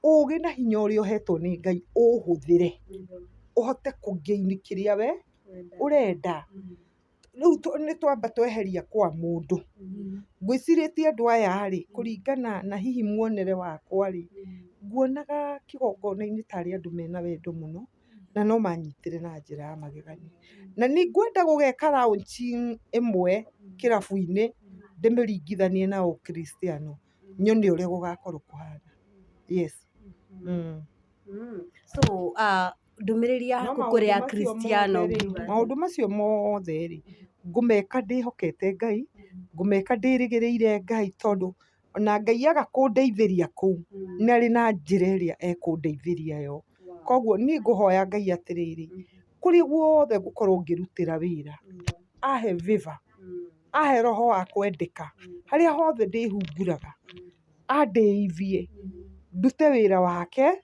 Ũgĩ na hinya ũrĩa ũhetwo nĩ Ngai ũũhũthĩre, ũhote kũ gain kĩrĩa we ũrenda. Rĩu nĩ twamba tweheria kwa mũndũ. Ngwĩcirĩtie andũ aya rĩ, kũringana na hihi muonere wakwa rĩ, nguonaga kĩgongona-inĩ tarĩ andũ mena wendo mũno na no manyitire na njĩra ya magegania. Na nĩ ngwenda gũgeka launching ĩmwe kĩrabu-inĩ ndĩmĩringithanie na ũkristiano, nyone ũrĩa gũgakorwo kũhana. Yes. So ndũmĩrĩri No yaku kũrĩ maũndũ macio akristiano mothe rĩ, ũngiuga atĩa? Maũndũ macio mothe rĩ, ngũmeka ndĩhokete Ngai, ngũmeka ndĩrĩgĩrĩire Ngai, tondũ ona Ngai aga kũndeithĩria kũu, nĩ arĩ na njĩra ĩrĩa ekũndeithĩria yo. Koguo niĩ ngũhoya Ngai atĩrĩrĩ, kũrĩa guothe ngũkorwo ngĩrutĩra wĩra, ahe favor, ahe roho wa kwendeka, harĩa hothe ndĩhunguraga, andeithie ndute wĩra wake,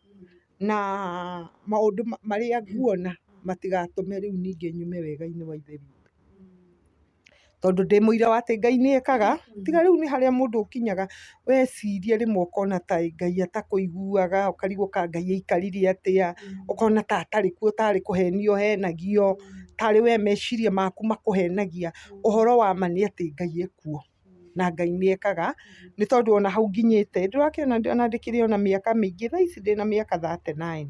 na maũndũ marĩa nguona matigatũme rĩu ningĩ nyume wega-inĩ wa Ithe witũ. Tondũ ndĩ mũira wa atĩ Ngai nĩ ekaga, tiga rĩu nĩ harĩa mũndũ ũkinyaga weciria rĩmwe ũkona ta Ngai atakũiguaga, ũkarigwo ka Ngai aikarire atĩa, ũkona ta atarĩ kuo, tarĩ kũhenio ũhenagio, tarĩ we meciria maku makũhenagia. Ũhoro wa ma nĩ atĩ Ngai ekuo na Ngai nĩ ekaga, nĩ tondũ ona hau nginyĩte ndũrakĩona ona ndĩkĩrĩ ona mĩaka mĩingĩ, thaa ici ndĩna mĩaka 39.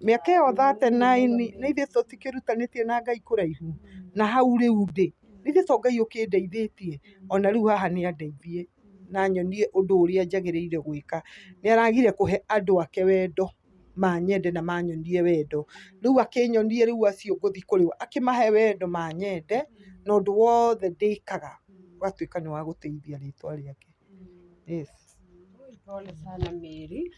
Mĩaka ĩyo 39 nĩ ithuĩ tũtikĩrutanĩtie na Ngai kũraihu, na hau rĩu ndĩ, nĩ to Ngai ũkĩndeithĩtie, ona rĩu haha nĩ andeithie na nyonie ũndũ ũrĩa njagĩrĩire gwĩka. Nĩ aragire kũhe andũ ake wendo, manyende na manyonie wendo. Rĩu akĩnyonie rĩu acio ngũthiĩ kũrĩ o, akĩmahe wendo manyende, na ũndũ wothe ndĩkaga ũgatuĩka nĩ wa gũtĩithia rĩtwa rĩake. Yes. Pole sana Mary.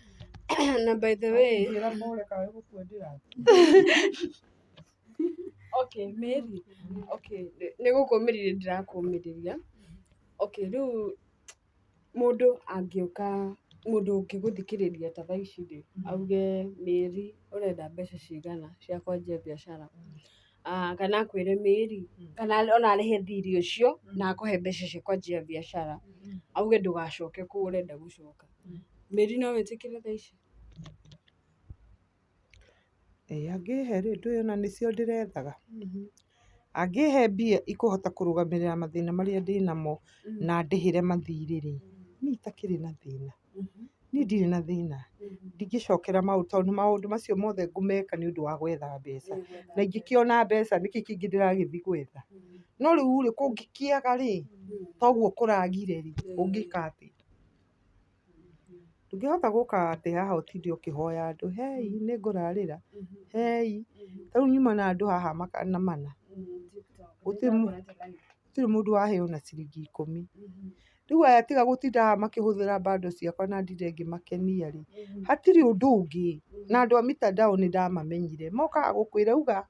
Na by the way, Njĩra pole kaĩ gũkua ndĩrathiĩ. Okay, Mary. Okay, nĩ gũkũmĩrĩria ndĩrakũmĩrĩria. Okay, rĩu mũndũ angĩũka, mũndũ ũngĩgũthikĩrĩria ta thaa ici rĩ, auge Mary ũrenda mbeca cigana cia kwanjia biacara, kana akwĩre Mary, kana ona arĩhe thirĩ ũcio na akũhe mbeca cia kwanjia biacara, auge ndũgacoke kũu ũrenda gũcoka. Mary no wĩtĩkĩre thaa ici? Ĩ angĩhe rĩ, ndũĩ ona nĩcio ndĩrethaga. Angĩhe mbia ikũhota kũrũgamĩrĩra mathĩna marĩa ndĩnamo na ndĩhĩre mathirĩ rĩ, niĩ itakĩrĩ na thĩna. Niĩ ndirĩ na thĩna, ndingĩcokera maũndũ tondũ maũndũ macio mothe ngũmeka nĩ ũndũ wa gwetha mbeca. Na ingĩkĩona mbeca nĩkĩ kĩngĩ ndĩragĩthiĩ gwetha? No rĩu rĩ, kũngĩkĩaga rĩ, toguo kũragire rĩ, ũngĩka atĩa? Ndũngĩhota gũka atĩ haha ũtinde ũkĩhoya andũ, hei nĩ ngũrarĩra, hei. Ta rĩu nyuma na andũ haha magana mana. Gũtirĩ mũndũ wahe ona ciringi 10. Rĩu aya tiga gũtinda haha makĩhũthĩra bando ciakwa na ndinde ngĩmakenia rĩ, hatirĩ ũndũ ũngĩ. Na andũ a mitandao nĩ ndamamenyire. Mokaga gũkwĩra uga,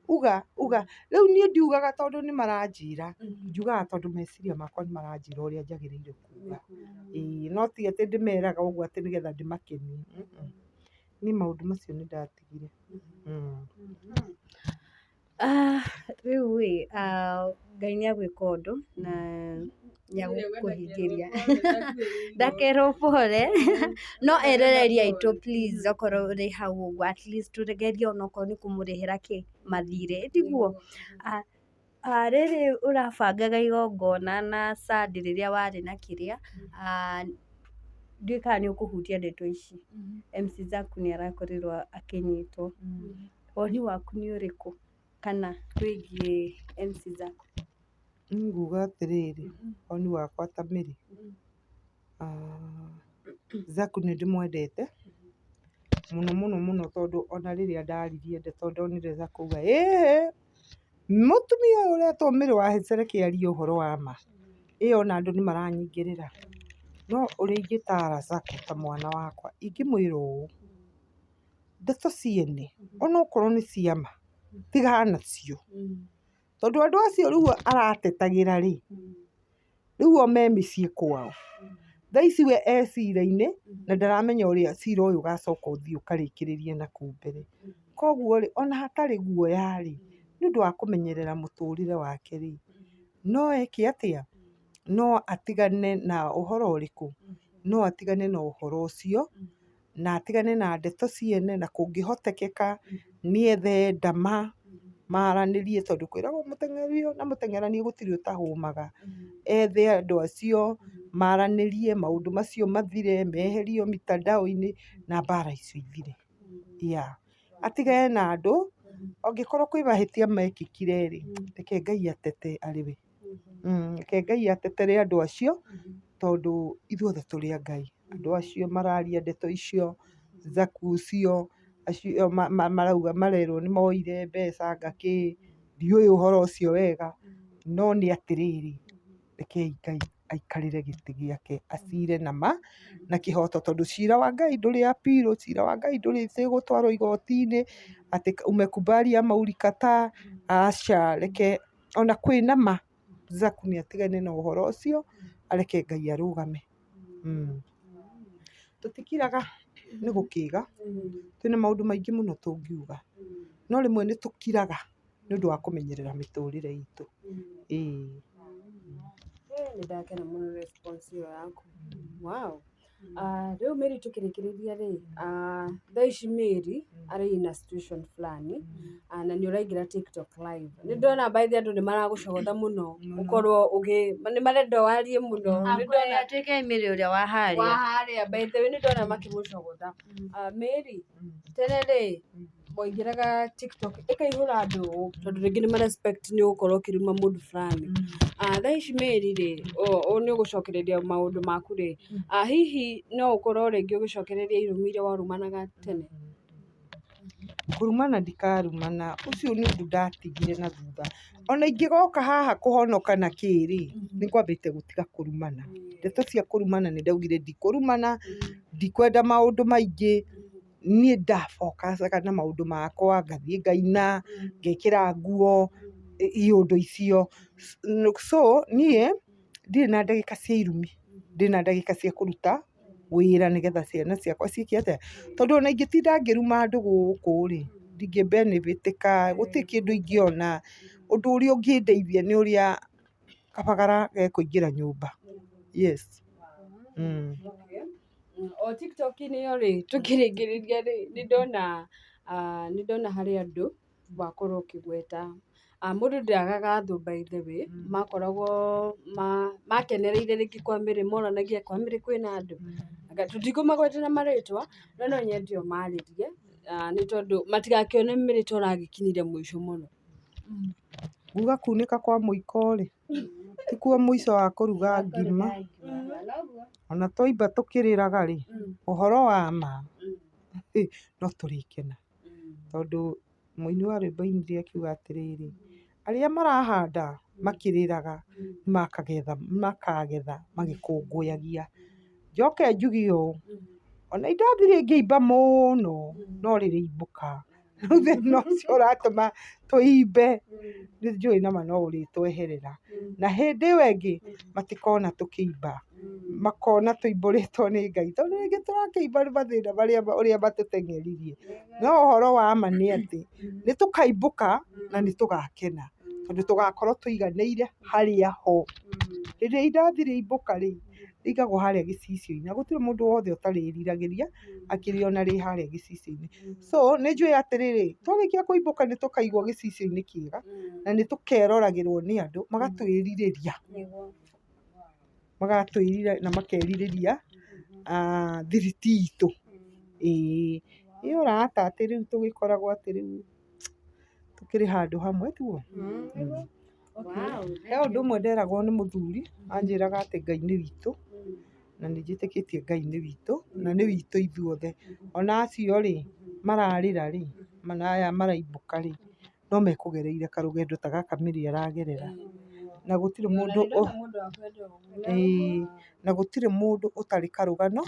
uga, uga. Rĩu niĩ ndiugaga tondũ nĩ maranjĩra, njugaga tondũ meciria makwa nĩ maranjĩra ũrĩa njagĩrĩire kuga. Ĩĩ, no ti atĩ ndĩmeraga ũguo atĩ nĩgetha ndĩmakenie. Niĩ maũndũ macio nĩ ndatigire. Rĩu ĩ, Ngai nĩ agwĩka ũndũ na nĩ agũkũhingĩria. Ndakerwo pole. No eroreri aitũ please, okorwo ũrĩ hau ũguo, at least tũgerie onokorwo nĩ kũmũrĩhĩra kĩ mathirĩ, tiguo? Rĩrĩ ũrabangaga igongona na Sandy rĩrĩa warĩ na kĩrĩa, ndiũĩ kana nĩ ũkũhutia ndeto ici. MC Zaku nĩ arakorirwo akĩnyitwo. Woni waku nĩ ũrĩkũ kana wĩgiĩ MC Zaku? Niĩ nguga atĩrĩrĩ, woni wakwa ta Mary, Zaku nĩ ndĩmwendete mũno mũno mũno tondũ ona rĩrĩa ndaririe ndeto ndonire Zaku auga ĩhĩ, mũtumia ũyũ ũretwo Mary wa Hece reke arie ũhoro wa ma. Ĩ ona andũ nĩ maranyingĩrĩra. No ũrĩa ingĩtara Zaku ta mwana wakwa, ingĩmwĩra ũũ, ndeto ciene onokorwo nĩ cia ma, tigana nacio. Tondũ andũ acio rĩu aratetagĩra rĩ, rĩu o me mĩciĩ kwao. Thaa ici we e cira-inĩ na ndaramenya ũrĩa cira ũyũ ũgacoka ũthiĩ ũkarĩkĩrĩrie na kũu mbere. Koguo rĩ, ona hatarĩ guoya rĩ, nĩ ũndũ wa kũmenyerera mũtũrĩre wake rĩ, no eke atĩa? No atigane na ũhoro ũrĩkũ? No atigane na ũhoro ũcio, na atigane na ndeto ciene, na kũngĩhotekeka nĩethe ndama maranĩrie tondũ kwĩragwo mũteng'erio na mũteng'eranie gũtirĩ ũtahũmaga. Ethe andũ acio maranĩrie maũndũ macio mathire, meherio mitandao-inĩ na mbara icio ithire. Yeah. Atigane na andũ, angĩkorwo kwĩ mahĩtia mekĩkire rĩ, reke Ngai atete arĩ we. Reke Ngai atetere andũ acio tondũ ithuothe tũrĩ a Ngai. Andũ acio mararia ndeto icio, Zaku ũcio, acio marauga marerwo nĩ moire mbeca anga kĩ, ndiũĩ ũhoro ũcio wega, no nĩ atĩrĩrĩ, rekei Ngai aikarĩre gĩtĩ gĩake, acire na ma na kĩhoto tondũ cira wa Ngai ndũrĩ appeal, cira wa Ngai ndũrĩ gũtwarwo igoti-inĩ atĩ umekubali ama ulikataa, aca, reke ona kwĩna ma Zaku nĩ atigane na ũhoro ũcio, areke Ngai arũgame. Tũtikiraga nĩ gũkĩga, twĩna maũndũ maingĩ mũno tũngiuga, no rĩmwe nĩ tũkiraga nĩ ũndũ wa kũmenyerera mĩtũrĩre itũ. Ĩĩ. Nĩ ndakena mũno response ĩyo yaku. Wow. Rĩu Mary tũkĩrĩkĩrĩria rĩ, thaa ici Mary arĩ in a situation fulani, na nĩ ũraingĩra TikTok live. Nĩ ndona by the andũ nĩ maragũcogotha mũno, ũkorwo ũgĩ, nĩ marenda warie mũno. Nĩ ndona Atuĩke Mary ũrĩa wa harĩa. Wa harĩa, by the way nĩ ndona makĩmũcogotha. Mary, tene rĩ, waingĩraga TikTok ĩkaihũra andũ ũũ, tondũ rĩngĩ nĩ ma respect nĩ ũgũkorwo ũkĩruma mũndũ fulani. Thaa ici Mary rĩ, ũũ nĩ ũgũcokereria maũndũ maku rĩ, hihi no ũkorwo rĩngĩ ũgĩcokereria irumi iria warumanaga tene? Kũrumana ndikarumana, ũcio nĩ ũndũ ndatigire na thutha. Ona ingĩgoka haha kũhonoka na kĩ rĩ, nĩ ngwambĩte gũtiga kũrumana. Ndeto cia kũrumana nĩ ndaugire ndikũrumana, ndikwenda maũndũ maingĩ, niĩ ndabokacaga na maũndũ makwa, ngathiĩ ngaina, ngekĩra nguo, iũndũ icio. So niĩ ndirĩ na ndagĩka cia irumi, ndĩna ndagĩka cia kũruta wĩra nĩgetha ciana ciakwa ciĩke atĩa, tondũ ona ingĩtinda ngĩruma andũ gũkũ rĩ, ndingĩ benefit ĩka, gũtirĩ kĩndũ ingĩona. Ũndũ ũrĩa ũngĩndeithia nĩ ũrĩa kabagara gekũingĩra nyũmba. Yes. O TikTok-inĩ ĩyo rĩ, tũkĩrĩkĩrĩria rĩ, nĩ ndona harĩ andũ wakorwo ũkĩgweta. Mũndũ ndagaga thũ by the way, makoragwo makenereire rĩngĩ kwa Mary, moranagia kwa Mary kwĩna andũ. Tũtikũmagweta na marĩtwa, no no nyende ũmarĩrie nĩ tondũ matigakĩone Mary ta ũragĩkinyire mũico mũno. Nguga kunĩka kwa mũiko rĩ, tikuo mũico wa kũruga ngima. Ona twaimba tũkĩrĩraga rĩ, ũhoro wa ma no tũrĩkena. Tondũ mũini wa rwĩmbo ainire akiuga atĩrĩrĩ, arĩa marahanda makĩrĩraga nĩmakagetha magĩkũngũyagia. Njoke njuge ũũ, ona indathi rĩngĩimba mũno no rĩrĩimbũka. Rĩu thĩna ũcio ũratũma tũimbe nĩ njũĩ nama no ũrĩtweherera. Na hĩndĩ ĩyo ĩngĩ matikona tũkĩimba, makona tũimbũrĩtwo nĩ Ngai. Tondũ rĩngĩ tũrakĩimba nĩ mathĩna marĩa ũrĩa matũteng'eririe. No ũhoro wa ma nĩ atĩ nĩ tũkaimbũka na nĩ tũgakena tondũ tũgakorwo tũiganĩire harĩa ho. Rĩrĩa indathi rĩaimbũka rĩ, rĩigagwo harĩa gĩcicio-inĩ na gũtirĩ mũndũ wothe ũtarĩriragĩria akĩrĩona rĩ harĩa gĩcicio-inĩ. So nĩ njũĩ atĩrĩrĩ, twarĩkia kũimbũka nĩ tũkaigwo gĩcicio-inĩ kĩega na nĩ tũkeroragĩrwo nĩ andũ magatwĩrirĩria. Magatwĩrira na makerirĩria thiriti itũ. Ĩĩ, ĩ ũrata atĩ rĩu tũgĩkoragwo atĩ rĩu tũkĩrĩ handũ hamwe tiguo? He ũndũ ũmwe nderagwo nĩ mũthuri, anjĩraga atĩ Ngai nĩ witũ, na nĩ njĩtĩkĩtie Ngai nĩ witũ, na nĩ witũ ithuothe. Ona acio rĩ, mararĩra rĩ, na aya maraimbũka rĩ, no mekũgereire karũgendo ta gaka Mary aragerera. Na gũtirĩ mũndũ ĩĩ, na gũtirĩ mũndũ ũtarĩ karũgano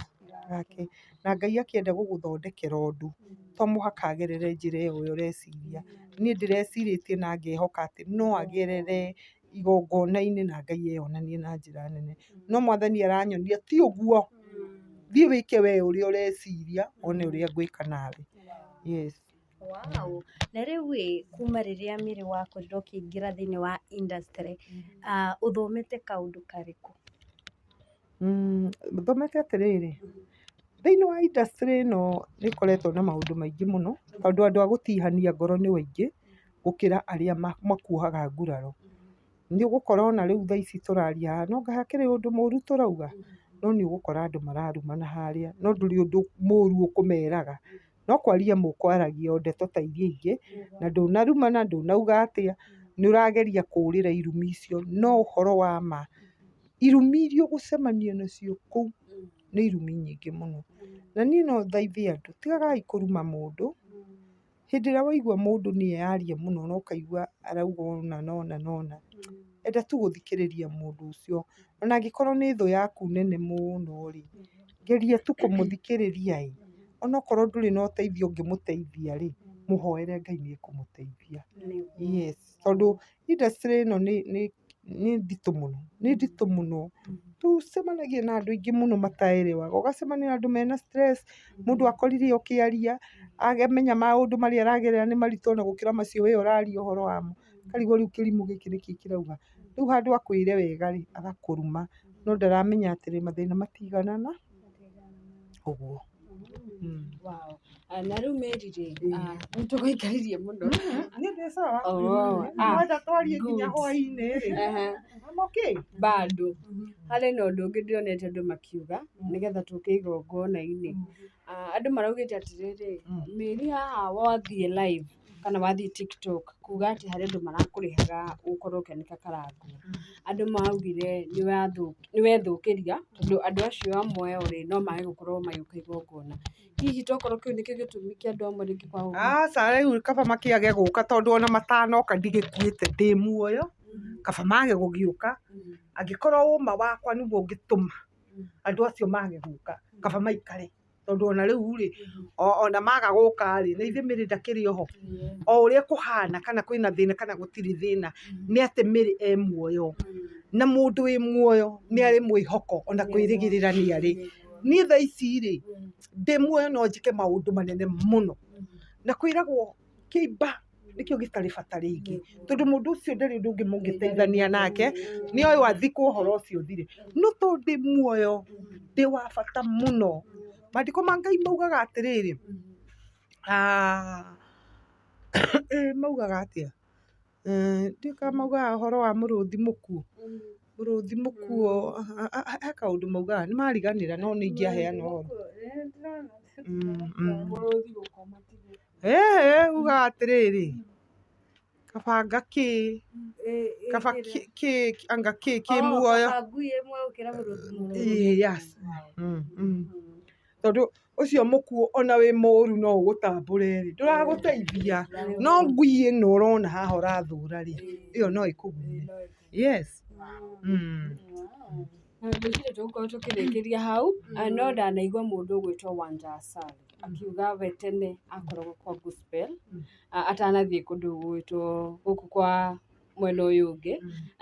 gake. Na Ngai akĩenda gũgũthondekera ũndũ, to mũhaka agerere njĩra ĩyo we ũreciria. Niĩ ndĩrecirĩtie na ngehoka atĩ no agerere igongona-inĩ na Ngai eyonanie na njĩra nene. No mwathani aranyonia ti ũguo, thiĩ wĩke we ũrĩa ũreciria, wone ũrĩa ngwĩka nawe. Yes. Wow. Na rĩu ĩ, kuma rĩrĩa Mary wakorirwo ũkĩingĩra thĩinĩ wa industry, ũthomete kaũndũ karĩkũ? Thomete atĩrĩrĩ, thĩinĩ wa industry ĩno nĩ ĩkoretwo na maũndũ maingĩ mũno, tondũ andũ a gũtihania ngoro nĩ aingĩ gũkĩra arĩa makuohaga nguraro. Nĩ ũgũkora ona rĩu thaa ici tũraria haha, no anga hakĩrĩ ũndũ mũru tũrauga? No nĩ ũgũkora andũ mararumana harĩa, no ndũrĩ ũndũ mũru ũkũmeraga. No kwaria mũkwaragia o ndeto ta iria ingĩ, na ndũnarumana, ndũnauga atĩa, nĩ ũrageria kũũrĩra irumi icio, no ũhoro wa ma, irumi iria ũgũcemania nacio kũu nĩ irumi nyingĩ mũno. Na niĩ no thaithe andũ, tigagai kũruma mũndũ, hĩndĩ ĩrĩa waigua mũndũ nĩ eyaria mũno na ũkaigua arauga ũna na ũna na ũna, enda tu gũthikĩrĩria mũndũ ũcio. Ona angĩkorwo nĩ thũ yaku nene mũno rĩ, geria tu kũmũthikĩrĩria ĩ, onokorwo ndũrĩ na ũteithio ũngĩmũteithia rĩ, mũhoere Ngai nĩ ekũmũteithia. Yes, tondũ industry ĩno nĩ nditũ mũno, nĩ nditũ mũno. Tũcemanagia na andũ aingĩ mũno mataerewaga, ũgacemania na andũ mena stress, mũndũ akorire ũkĩaria, amenya maũndũ marĩa aragerera nĩ maritũ ona gũkĩra macio we ũraria ũhoro wamo, akarigwo rĩu kĩrimũ gĩkĩ nĩkĩ kĩrauga. Rĩu handũ akwĩre wega rĩ, agakũruma, no ndaramenya atĩrĩ mathĩna matiganana, ũguo. Wow. Na rĩu Mary rĩ, nĩ tũgũikarĩrie mũno. Niĩ ndĩ sawa. Oh, ah, Mwenda twarie nginya good. hwaĩ-inĩ rĩ. I'm okay. Bado harĩ na ũndũ ũngĩ ndĩronete andũ makiuga nĩgetha tũke igongona-inĩ. Andũ maraugĩte atĩrĩrĩ, Mary haha wathiĩ live kana wathiĩ TikTok kuga atĩ harĩ andũ marakũrĩhaga ũkorwo ũkĩanĩka karangũ. Andũ maugire nĩ wethũkĩria tondũ andũ acio amwe o rĩ no mage gũkorwo magĩũka igongona. Hihi tokorwo kĩu nĩkĩo gĩtũmi kĩa andũ amwe rĩngĩ kwaga gũka? Aca rĩu kaba makĩage gũka tondũ ona matanoka ndigĩkuĩte ndĩ muoyo, kaba mage gũgĩũka. Angĩkorwo ũma wakwa nĩguo ũngĩtũma andũ acio mage gũka, kaba maikare. Tondũ ona rĩu rĩ, ona maga gũka rĩ, na ithe Mary ndakĩrĩ oho. O ũrĩa kũhana kana kwĩna thĩna kana gũtirĩ thĩna, nĩ atĩ Mary e muoyo. Na mũndũ wĩ muoyo nĩ arĩ mwĩhoko ona kwĩrĩgĩrĩra nĩ arĩ. Niĩ thaa ici rĩ, ndĩ muoyo no njĩke maũndũ manene mũno. Na kwĩragwo kĩimba nĩkĩo gĩtarĩ bata rĩngĩ, tondũ mũndũ ũcio ndarĩ ũndũ ũngĩ mũngĩteithania nake, nĩ oĩ wathikwo ũhoro ũcio ũthire. No tondũ ndĩ muoyo, ndĩ wa bata mũno. Maandĩko ma Ngai maugaga atĩrĩrĩ, maugaga atĩa? Ndiũĩ kana maugaga ũhoro wa mũrũthi mũkuũ. Mũrũthi mũkuo, he kaũndũ maugaga nĩ mariganĩra no nĩ ingĩaheana ũhoro. Mũrũthi gũkoma tiguo. Ĩhĩ, ugaga atĩrĩrĩ, kaba ngakĩ, kaba kĩ anga kĩ kĩ muoyo. Kaba ngui ĩmwe gũkĩra mũrũthi mũrũaru. Ĩĩ, yes. Tondũ ũcio mũkuũ ona wĩ mũru no ũgũtambũre rĩ, ndũragũteithia. No ngui ĩno ũrona haha ũrathũra rĩ, ĩyo no ĩkũgune. Yes. Na ngwĩciria tũgũkorwo tũkĩrĩkĩria hau, no ndanaigua mũndũ ũgwĩtwo Wanja Asali akiuga we tene akoragwo kwa gospel atanathiĩ kũndũ gũgwĩtwo gũkũ kwa mwena ũyũ ũngĩ,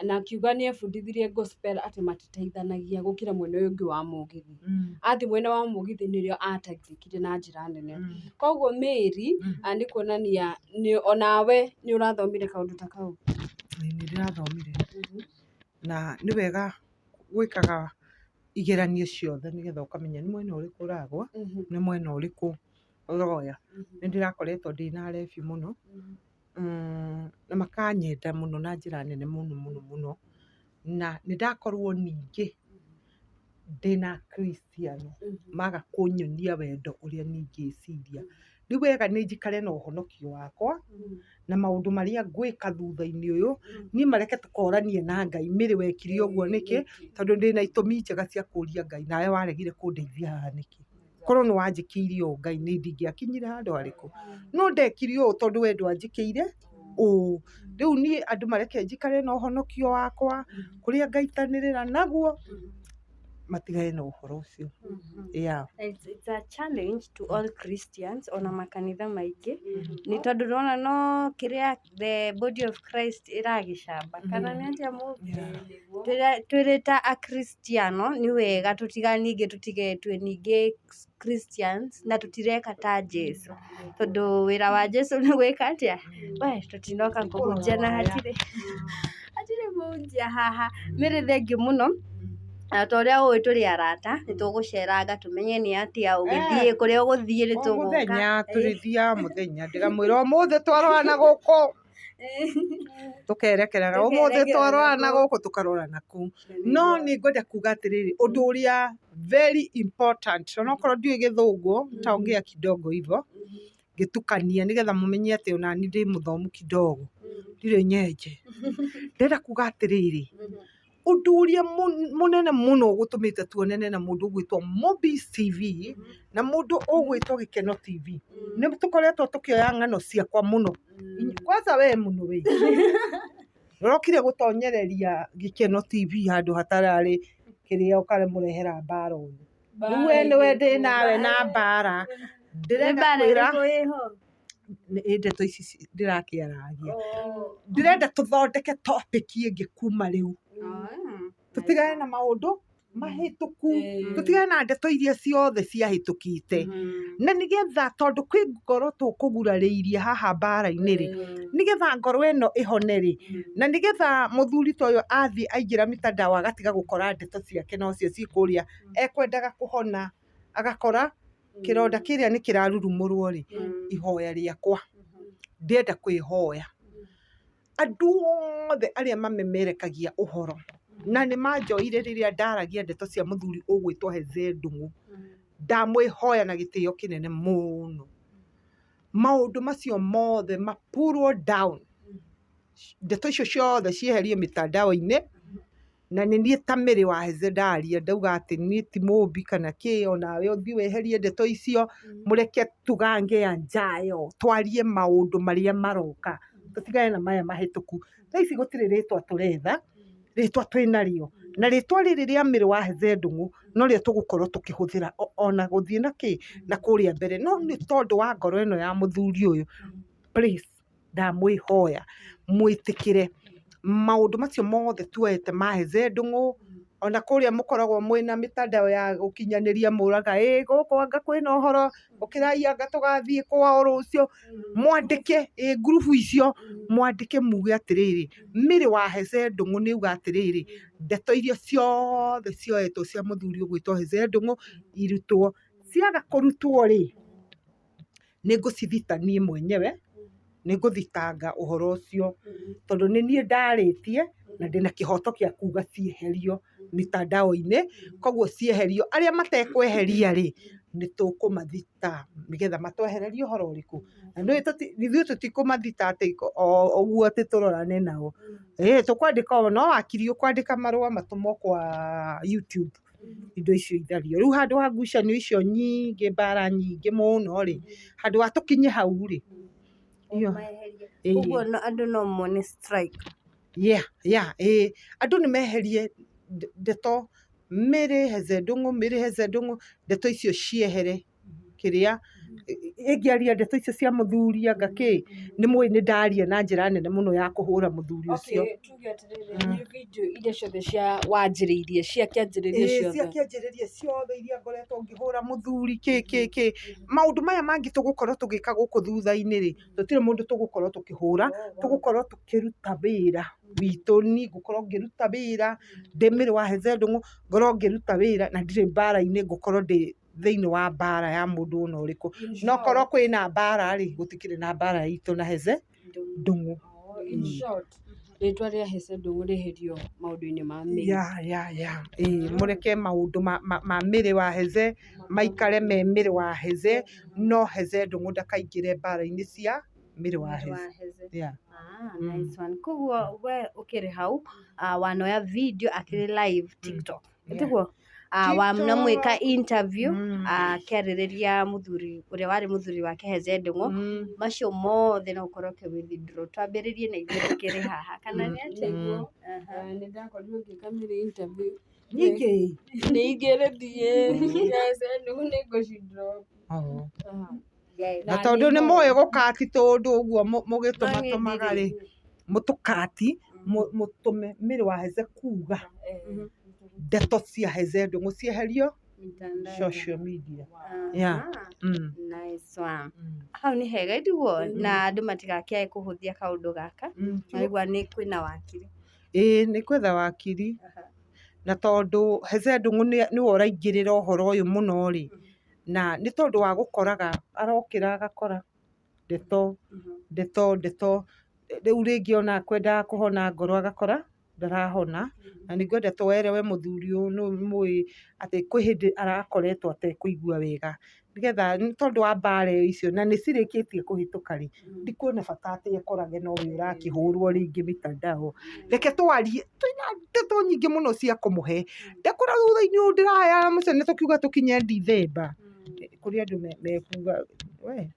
na akiuga nĩ ebundithirie gospel atĩ matiteithanagia gũkĩra mwena ũyũ ũngĩ wa mũgithi. Athiĩ mwena wa mũgithi nĩrĩo ateithĩkire na njĩra nene. Koguo Mary, nĩ kuonania onawe nĩ ũrathomire kaũndũ ta kau. Nĩ ndĩrathomire na nĩ wega gwĩkaga igeranio ciothe nĩgetha ũkamenya nĩ mwena ũrĩkũ ũragwa, nĩ mwena ũrĩkũ ũroya. Nĩ ndĩrakoretwo ndĩna arebi mũno, na makanyenda mũno na njĩra nene mũno mũno mũno, na nĩ ndakorwo ningĩ ndĩna akristiano maga kũnyonia wendo ũrĩa niĩ ingĩciria. Rĩu wega nĩ njikare na ũhonokio wakwa na maũndũ marĩa ngwĩka thutha-inĩ ũyũ, niĩ mareke tũkoranie na Ngai, Mary wekire ũguo nĩkĩ, tondũ ndĩna itũmi njega cia kũria Ngai, nawe waregire kũndeithia haha nĩkĩ? Korwo nĩ wanjĩkĩire ũũ Ngai nĩ ndingĩakinyire handũ harĩkũ, no ndekire ũũ tondũ we ndwanjĩkĩire ũũ. Rĩu niĩ andũ mareke njikare na ũhonokio wakwa, kũrĩa ngaitanĩrĩra naguo, matigane na ũhoro ũcio. Yeah. It's a challenge to all Christians ona makanitha maingĩ nĩ tondũ nĩwona no kĩrĩa the body of Christ ĩragĩcamba kana nĩ atĩa twĩrĩ ta akristiano nĩ wega tũtiga ningĩ tũtige twĩ ningĩ Christians na tũtireka ta Jesu tondũ wĩra wa Jesu nĩ gwĩka atĩa we tũtinoka kũhunjia na hatirĩ hatirĩ mũhunjia haha. Mary thengiũ mũno, na ta ũrĩa ũĩ tũrĩ arata nĩ tũgũceranga tũmenye nĩ atĩa ũgĩthiĩ kũrĩa ũgũthiĩ nĩ O tũgũka. mũthenya tũrĩthiaga mũthenya ndĩramwĩra ũmũthĩ twarora na gũkũ tũkerekerera ũmũthĩ twarora na gũkũ tũkarora na kũu. No nĩ ngwenda kuga atĩrĩrĩ, ũndũ ũrĩa very important, onokorwo ndiũĩ gĩthũngũ nitaongea kidogo hivyo ngĩtukania nĩgetha mũmenye atĩ onani ndĩ mũthomu kidogo, ndirĩ nyenje. Ndĩrenda kuga atĩrĩrĩ, ũndũ ũrĩa mũnene mũno ũgũtũmĩte tuonane na mũndũ ũgwĩtwo Mobis TV na mũndũ ũgwĩtwo Gĩkeno TV, nĩ tũkoretwo tũkĩoya ng'ano ciakwa mũno. Kwanza we mũno we ũrokire gũtonyereria Gĩkeno TV handũ hatararĩ kĩrĩa ũkamũrehera mbara ũyũ. Rĩu we nĩwe ndĩ nawe na mbara. Ndĩrenda Mbara kwĩra ĩrĩkũ ĩho? Nĩ ndeto ici ndĩrakĩaragia. Ndĩrenda tũthondeke topic ĩngĩ kuma rĩu. Tũtigane na maũndũ mahĩtũku, tũtigane na ndeto iria ciothe ciahĩtũkĩte. Na nĩgetha tondũ kwĩ ngoro tũkũgurarĩirie haha mbara-inĩ rĩ, nĩgetha ngoro ĩno ĩhone rĩ, na nĩgetha mũthuri ta ũyũ athiĩ aingĩra mitandao agatiga gũkora ndeto ciake nocio ciĩ kũrĩa ekwendaga kũhona, agakora kĩronda kĩrĩa nĩ kĩrarurumũrwo rĩ, ihoya rĩakwa ndĩrenda kwĩhoya andũ othe arĩa mamemerekagia ũhoro na nĩ manjoire rĩrĩa ndaragia ndeto cia mũthuri ũgwĩtwo Hezee Ndung'u, ndamwĩhoya na gĩtĩo kĩnene mũno, maũndũ macio mothe ma pull down, ndeto icio ciothe cieherio mitandao-inĩ, na nĩ niĩ ta Mary wa Hezee ndaria ndauga atĩ niĩ ti mũmbi kana kĩ, onawe ũthiĩ weherie ndeto icio, mũreke tugange anjayo, twarie maũndũ marĩa maroka, tũtigane na maya mahĩtũku. Thaa ici gũtirĩ rĩtwa tũretha, rĩtwa twĩnarĩo, na rĩtwa rĩrĩ rĩa Mary wa Hezee Ndung'u norĩo tũgũkorwo tũkĩhũthĩra ona gũthiĩ na kĩ na kũrĩa mbere, no nĩ tondũ wa ngoro ĩno ya mũthuri ũyũ, please ndamwĩhoya mwĩtĩkĩre maũndũ macio mothe tuoete ma Hezee Ndung'u, ona kũrĩa mũkoragwo mwĩna mĩtandao ya gũkinyanĩria mũraga ĩ gũkũ anga kwĩna ũhoro, ũkĩrai anga tũgathiĩ kwao rũciũ, mwandĩke ĩ ngurubu icio, mwandĩke muge atĩrĩrĩ, Mary wa Hezee Ndung'u nĩ auga atĩrĩrĩ, ndeto iria ciothe cioetwo cia mũthuri ũgwĩtwo Hezee Ndung'u irutwo, ciaga kũrutwo rĩ, nĩ ngũcithita niĩ mwenyewe, nĩ ngũthitanga ũhoro ũcio, tondũ nĩ niĩ ndarĩtie Na ndĩna kĩhoto kĩa kuga cieherio mitandao-inĩ. Koguo cieherio, arĩa matekweheria rĩ, nĩ tũkũmathita nĩgetha matwehererie ũhoro ũrĩkũ. Na nĩũĩ ithuĩ tũtikũmathita atĩ o ũguo atĩ tũrorane nao. Ĩĩ tũkwandĩka, no wakiri ũkwandĩka marũa matũmwo kwa YouTube, indo icio ithario. Rĩu handũ ha ngucanio icio nyingĩ, mbara nyingĩ mũno rĩ, handũ ha tũkinye hau rĩ, Maherie. Koguo andũ no mone strike. Yeah, ĩĩ, andũ nĩ meherie ndeto Mary Heze Ndung'u, Mary Heze Ndung'u, ndeto icio ciehere. Kĩrĩa ĩngĩaria ndeto icio cia mũthuri anga kĩ, nĩ mũĩ nĩ ndaria na njĩra nene mũno ya kũhũra mũthuri ũcio. Okay, tuge atĩrĩrĩ, nĩ video iria ciothe cia wanjĩrĩirie, cia kĩanjĩrĩria Ĩĩ, cia ciothe. Kĩanjĩrĩria ciothe iria ngoretwo ngĩhũra mũthuri, kĩ kĩ kĩ, maũndũ maya mangĩ tũgũkorwo tũgĩka gũkũ thutha-inĩ rĩ, tũtirĩ mũndũ tũgũkorwo tũkĩhũra, tũgũkorwo tũkĩruta wĩra witũ. Niĩ ngũkorwo ngĩruta wĩra ndĩ Mary wa Heze Ndung'u, ngorwo ngĩruta wĩra na ndirĩ mbara-inĩ, ngũkorwo ndĩ thĩinĩ wa mbara ya mũndũ ona ũrĩkũ. No korwo kwĩna mbara rĩ, gũtikĩrĩ na mbara itũ na Heze Ndung'u. Oh, in short, rĩtwa rĩa Heze Ndung'u rĩeherio maũndũ-inĩ ma Mary. Ya, ĩĩ, mũreke maũndũ ma Mary wa Heze maikare me Mary wa Heze, no Heze Ndung'u ndakaingĩre mbara-inĩ cia Mary wa Heze. Yeah. Ah, nice one. Koguo we ũkĩrĩ hau, wanoya video akĩrĩ live TikTok. Tiguo? Wanamwĩka interview akĩarĩrĩria mũthuri ũrĩa warĩ mũthuri wake Heze Ndung'u. Macio mothe no ũkorwo ũkĩ withdraw. Twambĩrĩrie na ithuĩ tũkĩrĩ haha kana nĩ atĩa? Nĩguo. Aha. Nĩ ndakorirwo ngĩka Mary interview. Ningĩ. Nĩ ingĩrĩthiĩ. Heze Ndung'u nĩ ngũci drop. Oh. Aha. Na tondũ nĩ mũĩ gũkati tũndũ ũguo mũgĩtũmatũmaga rĩ, mũtũkati mũtũme Mary wa Heze kuga ndeto cia Heze Ndung'u cieherio Mitandao. Social media. Yeah. Aha. Nice one. Hau nĩ hega, tiguo? Na andũ matigakĩae kũhũthia kaũndũ gaka. Maigua nĩ kwĩna wakiri. Ĩĩ, nĩ kwetha wakiri, na tondũ Heze Ndung'u nĩwe ũraingĩrĩra ũhoro ũyũ mũno rĩ, na nĩ tondũ wa gũkoraga arokĩra agakora ndeto, ndeto, ndeto, rĩu rĩngĩ ona kwendaga kũhona ngoro agakora ndarahona. Na nĩ ngwenda twerewe mũthuri ũyũ, nĩ mũĩ atĩ kwĩ hĩndĩ arakoretwo atekũigua wega, nĩgetha nĩ tondũ wa mbara icio na nĩ cirĩkĩtie kũhĩtũka rĩ, ndikuona bata atĩ ekorage nowe ũrakĩhũrwo rĩngĩ mitandao. Reke twarie, twĩna ndeto nyingĩ mũno cia kũmũhe. Ndakora thutha-inĩ ũyũ ndĩraheana mũico nĩ tũkiuga tũkinye Dithemba, kũrĩ andũ mekuga we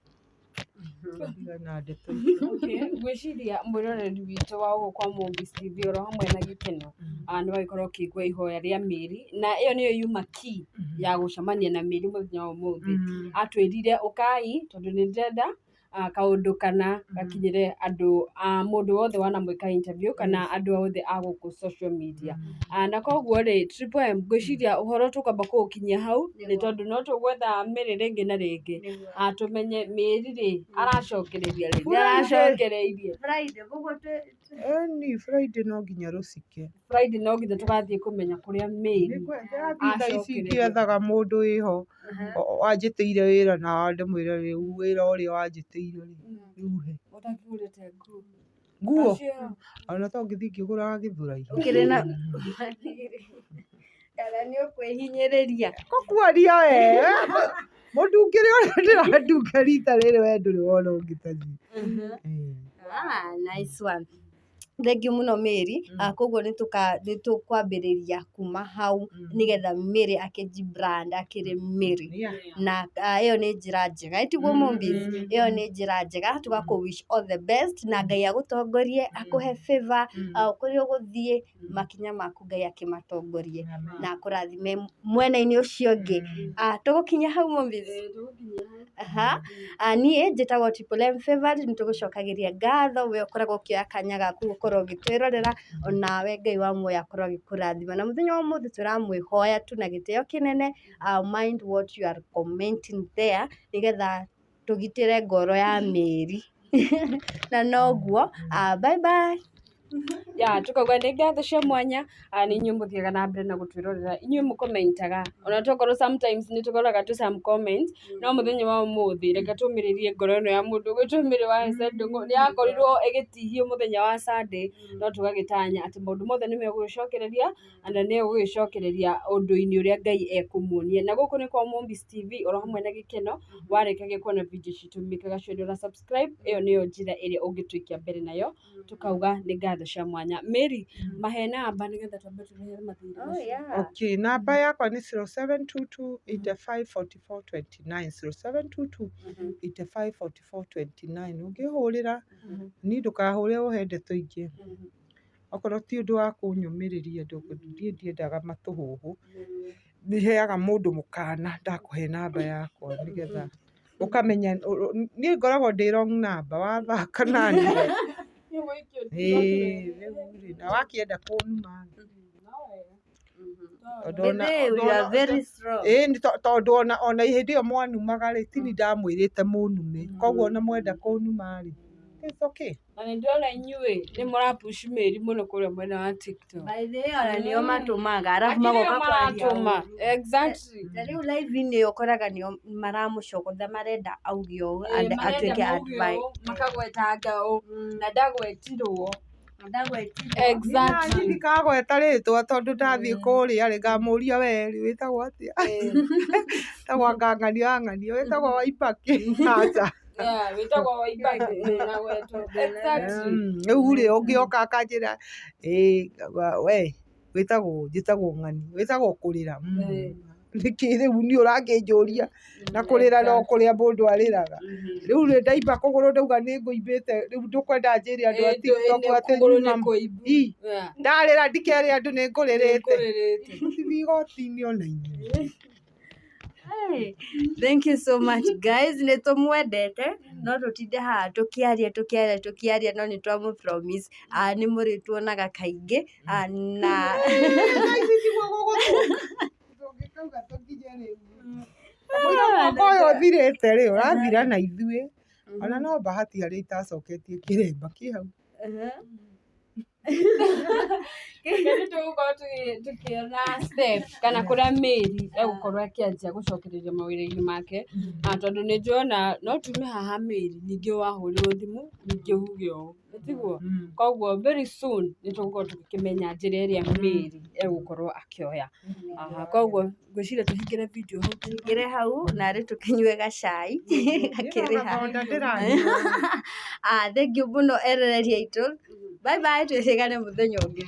na ndeto icio. Okay, ngwĩciria mwĩroreri witũ wa gũkũ kwa Mombis TV oro hamwe na Gĩkeno, nĩ wagĩkorwo ũkĩigua ihoya rĩa Mary, na ĩyo nĩyo yuma key ya gũcemania na Mary mũthenya wa ũmũthĩ. Atwĩrire ũkai tondũ nĩ ndĩrenda kaũndũ kana gakinyĩre andũ a mũndũ wothe wanamwĩka interview kana andũ othe a gũkũ social media. Na koguo rĩ, Triple M, ngwĩciria ũhoro tũkwamba kũũkinyia hau nĩ tondũ no tũgwetha Mary rĩngĩ na rĩngĩ, tũmenye Mary rĩ aracokereria rĩ, nĩ aracokereirie. Friday, koguo Ĩni Friday no nginya rũcike. Friday no nginya tũgathiĩ kũmenya kũrĩa Mary Ndĩrathiĩ thaa ici acokereria. ngĩethaga mũndũ wĩho wanjĩtĩire wĩra, na ndĩmwĩre rĩu wĩra ũrĩa wanjĩtĩire rĩ, rĩu he. Ũtakĩgũrĩte nguo? Nguo Acio. Ona to ngĩthiĩ ngĩgũraga Gĩthũrai. Ũkĩrĩ na kana nĩ ũkwĩhinyĩrĩria? Kũkwaria we mũndungĩre ũrĩa ndĩrandunga rita rĩrĩ, we ndũrĩ wona ũngĩ taci. Ah, nice one. Thank you mũno, Mary. Koguo nĩ tũkwambĩrĩria kuma hau nĩgetha Mary akĩji brand akĩrĩ Mary. Na ĩyo nĩ njĩra njega, ĩtiguo, Mombis? Ĩyo nĩ njĩra njega. Tũgakũ wish all the best na Ngai agũtongorie, akũhe favor kũrĩa ũgũthiĩ, makinya maku Ngai akĩmatongorie na akũrathime mwena-inĩ ũcio ũngĩ. Tũgũkinya hau, Mombis. Aha. Niĩ njĩtagwo Triple M Favored, nĩ tũgũcokagĩria ngatho we ũkoragwo ũkĩoya kanya gaku gũkorwo ũgĩtwĩrorera, onawe Ngai wa muoyo akorwo agĩkũrathima. Na mũthenya wa ũmũthĩ tũramwĩhoya tu na gĩtĩo kĩnene, mind what you are commenting there, nĩgetha tũgitĩre ngoro ya Mary. Na noguo, bye bye. Ya tukauga nĩ ngatho cia mwanya, nĩ inyuĩ mũthiaga na mbere na gũtwĩrorera, inyuĩ mũkomentaga, ona tokorwo sometimes nĩ tũkoraga tu some comments, no mũthenya wa ũmũthĩ reke tũmĩrĩrie ngoro ĩno ya mũndũ ũgwĩtwo Mary wa Hesse Ndũng'ũ. Nĩ yakorirwo ĩgĩtihio mũthenya wa Sunday, no tũgagĩtanya atĩ maũndũ mothe nĩ megũgĩcokereria na nĩ egũgĩcokereria ũndũ-inĩ ũrĩa Ngai ekũmuonia. Na gũkũ nĩ kwa Mombis TV oro hamwe na Gĩkeno. Warĩkagia kuona video citũ, mĩkaga sure nĩ ũra subscribe. Ĩyo nĩyo njĩra ĩrĩa ũngĩtũikia mbere nayo. Tukauga nĩ ngatho cia mwanya. Mary, mahe namba nĩgetha twambe tũrehe mathirĩ Oh, macio. yeah. Okay, namba yakwa nĩ 0722 85 44 29, 0722 85 44 29. Ũngĩhũrĩra niĩ, ndũkahũre ũhe ndeto ingĩ, okorwo ti ũndũ wa kũnyũmĩrĩria. Niĩ ndiendaga matũhũhũ, nĩ heaga mũndũ mũkana ndakũhe namba yakwa nĩgetha ũkamenya niĩ ngoragwo ndĩ wrong number wathaka nani. Ĩĩ, rĩu rĩ, na wakĩenda kũnuma tondũ ona Baby, you are very strong. Ĩĩ, nĩ tondũ ona hĩndĩ ĩyo mwanumaga rĩ, tini ndamwĩrĩte mũnume, koguo ona mwenda kũnuma rĩ, it's okay. Na nĩ ndĩrona inyuĩ nĩ mũrapush Mary mũno kũrĩa mwena wa TikTok. By the way, ona nĩo matũmaga arabu Akĩrĩ o magoka kwaria maratũma. ũru. Exactly. Ta rĩu live-inĩ ĩyo ũkoraga nĩo maramũcogotha, marenda auge ũũ Ĩĩ, and marenda atuĩke mauge advice. ũũ, makagwetanga ũũ na ndagwetirwo. Ndagwetirwo. Niĩ Exactly. ndikagweta rĩtwa tondũ ndathiĩ kũrĩa rĩ, ngamũria, "We rĩ, wĩtagwo atĩa?" "Wĩtagwo Ngang'ania wa Ng'ania." "Wĩtagwo Waibaki?" "Aca." Yeah, wĩtagwo Waibaki ndũnagwetwo. Exactly. Rĩu rĩ, ũngĩoka akanjĩra, "Ĩĩ ngauga, we wĩtagwo?" "Njĩtagwo Ng'ani." "Wĩtagwo kũrĩra?" "Nĩkĩ rĩu niĩ ũrakĩnjũria na kũrĩra no kũrĩa mũndũ arĩraga?" Rĩu rĩ, ndaimba kũgũrũ, ndauga nĩ ngũimbĩte, rĩu ndũkwenda njĩre andũ a TikTok atĩ Kũgũrũ nĩ nyuma kũimbu. Ii, Yeah. ndarĩra ndikere andũ nĩ ngũrĩrĩte. Ngũrĩrĩte. Mũtithiĩ igoti-inĩ ona inyuĩ. Hey, thank you so much guys, nĩ tũmwendete, no tũtinde haha tũkĩaria tũkĩaria tũkĩaria, no nĩ twamũ promise nĩ mũrĩtuonaga kaingĩ na Thaa ici tiguo gũgũthũka, tũngĩkauga tũkinye rĩu kamũira mwaka ũyũ ũthirĩte rĩ, ũrathira na ithuĩ. Ona no bahati harĩa itacoketie kĩremba kĩ hau. Reke nĩ tũgũkorwo tũkĩona step kana kũrĩa Mary egũkorwo akĩanjia gũcokereria mawĩra-inĩ make. Na tondũ nĩ njũĩ no tume haha Mary ningĩ wahũrĩrwo thimũ ningĩ uge ũũ, tiguo? Koguo very soon nĩ tũgũkorwo tũgĩkĩmenya njĩra ĩrĩa Mary egũkorwo akĩoya. Aha, koguo ngwĩciria tũhingĩre video hau. Tũingĩre hau narĩ tũkĩnyue gacai gakĩrĩ haha. Gathonda ndĩranyua. Thank you mũno eroreri aitũ, bye bye, twĩrĩgane mũthenya ũngĩ.